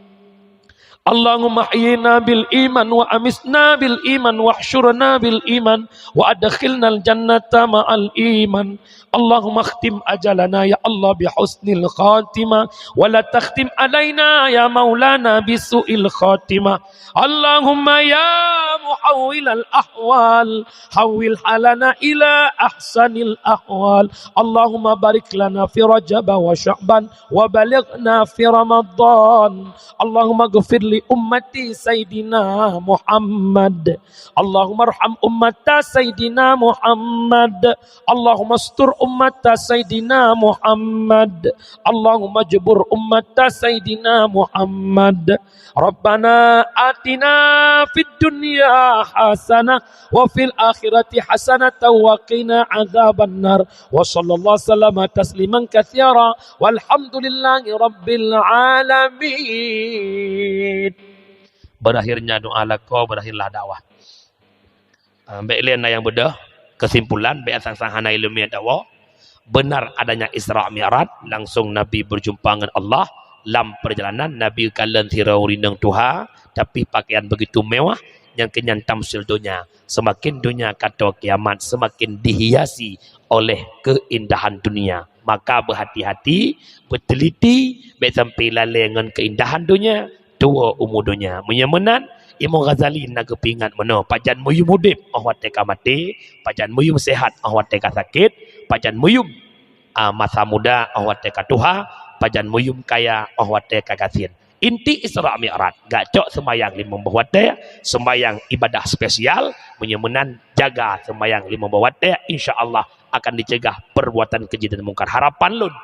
اللهم أحينا بالإيمان وأمتنا بالإيمان واحشرنا بالإيمان وأدخلنا الجنة مع الإيمان. اللهم اختم أجلنا يا الله بحسن الخاتمة، ولا تختم علينا يا مولانا بسوء الخاتمة. اللهم يا محول الأحوال، حول حالنا إلى أحسن الأحوال. اللهم بارك لنا في رجب وشعبان وبلغنا في رمضان. اللهم اغفر لأمة سيدنا محمد. اللهم ارحم أمة سيدنا محمد. اللهم استر أمة سيدنا محمد. اللهم اجبر أمة سيدنا محمد. ربنا آتنا في الدنيا حسنة وفي الآخرة حسنة وقنا عذاب النار. وصلى الله وسلم تسليما كثيرا. والحمد لله رب العالمين. Berakhirnya doa lakoe, berakhirlah dakwah. Ah, bék lé na nyang beudôh, kesimpulan, bék sang-sang hana iéleumé dakwah. Benar adanya Isra Mi'raj, langsung Nabi berjumpa ngon Allah. Lam perjalanan, Nabi kalon sidroe ureuëng inong tuha, tapi pakaian begitu mewah, nyang keunyan tamsil donya. Semakin donya ka toe kiamat, semakin dihiasi oleh keindahan dunia. Maka, beuhati-hati, beuteliti, bék sampai lalée ngon keindahan donya, tuwoe umu donya. Meunyoe meunan, Imam Ghazali na geupeuingat meunoe, pajan meuyuem udeb 'oh watée ka maté, pajan meuyuem seuhat 'oh watée ka sakét, pajan meuyuem, a, masa muda 'oh watée ka tuha, pajan meuyuem kaya 'oh watée ka gasien. Inti Isra Mi'raj, gak cok seumayang limong boh watée, seumayang ibadah spesial, meunyoe meunan jaga seumayang limong boh watée, insya Allah akan dicegah perbuatan keji dan mungkar. Harapan lôn,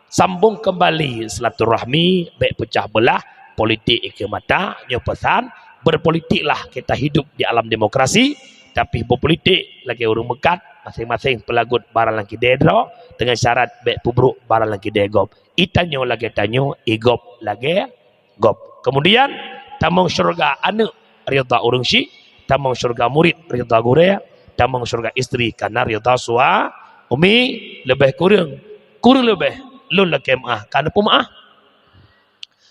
sambung kembali silaturahmi, bék pecah belah, politik ikeu mata, nyoe pesan, berpolitiklah kita hidup di alam demokrasi, tapi berpolitik lagée ureuëng meukat, masing-masing peulagut barang lam kidée droe, dengan syarat bék peubrok barang lam kidée gob. I tanyoe lagée tanyoe, i gob lagée gob. Kemudian, tamong syurga aneuëk ridha ureuëng syik, tamong syurga murit ridha gurée, tamong syurga istri kana ridha sua-, umi, leubeh kureueng, kureueng leubeh, lôn lakée meuáh, ka neupeu meuáh.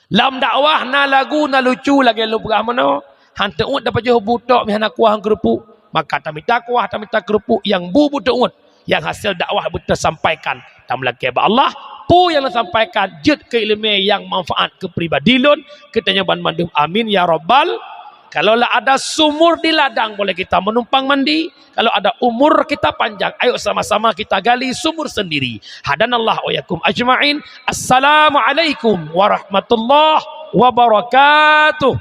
Lam dakwah na lagu, na lucu lagée lôn peugah meunoe, han teuôt tapajoh bu tok meuhana kuah ngon keureupuk. Maka tamita kuah, tamita keureupuk nyang bu beuteuôt. Nyang hasé dakwah beuteusampaikan, tameulakée bak Allah, peue nyang neusampaikan jeuet keu iéleumé nyang manfaat keu pribadi lôn, keu tanyoe banmandum. Amin ya rabbal. Kalau ada sumur di ladang, boleh kita menumpang mandi. Kalau ada umur kita panjang, ayo sama-sama kita gali sumur sendiri. Hadanallah wa iyyakum ajma'in. Assalamualaikum warahmatullahi wabarakatuh.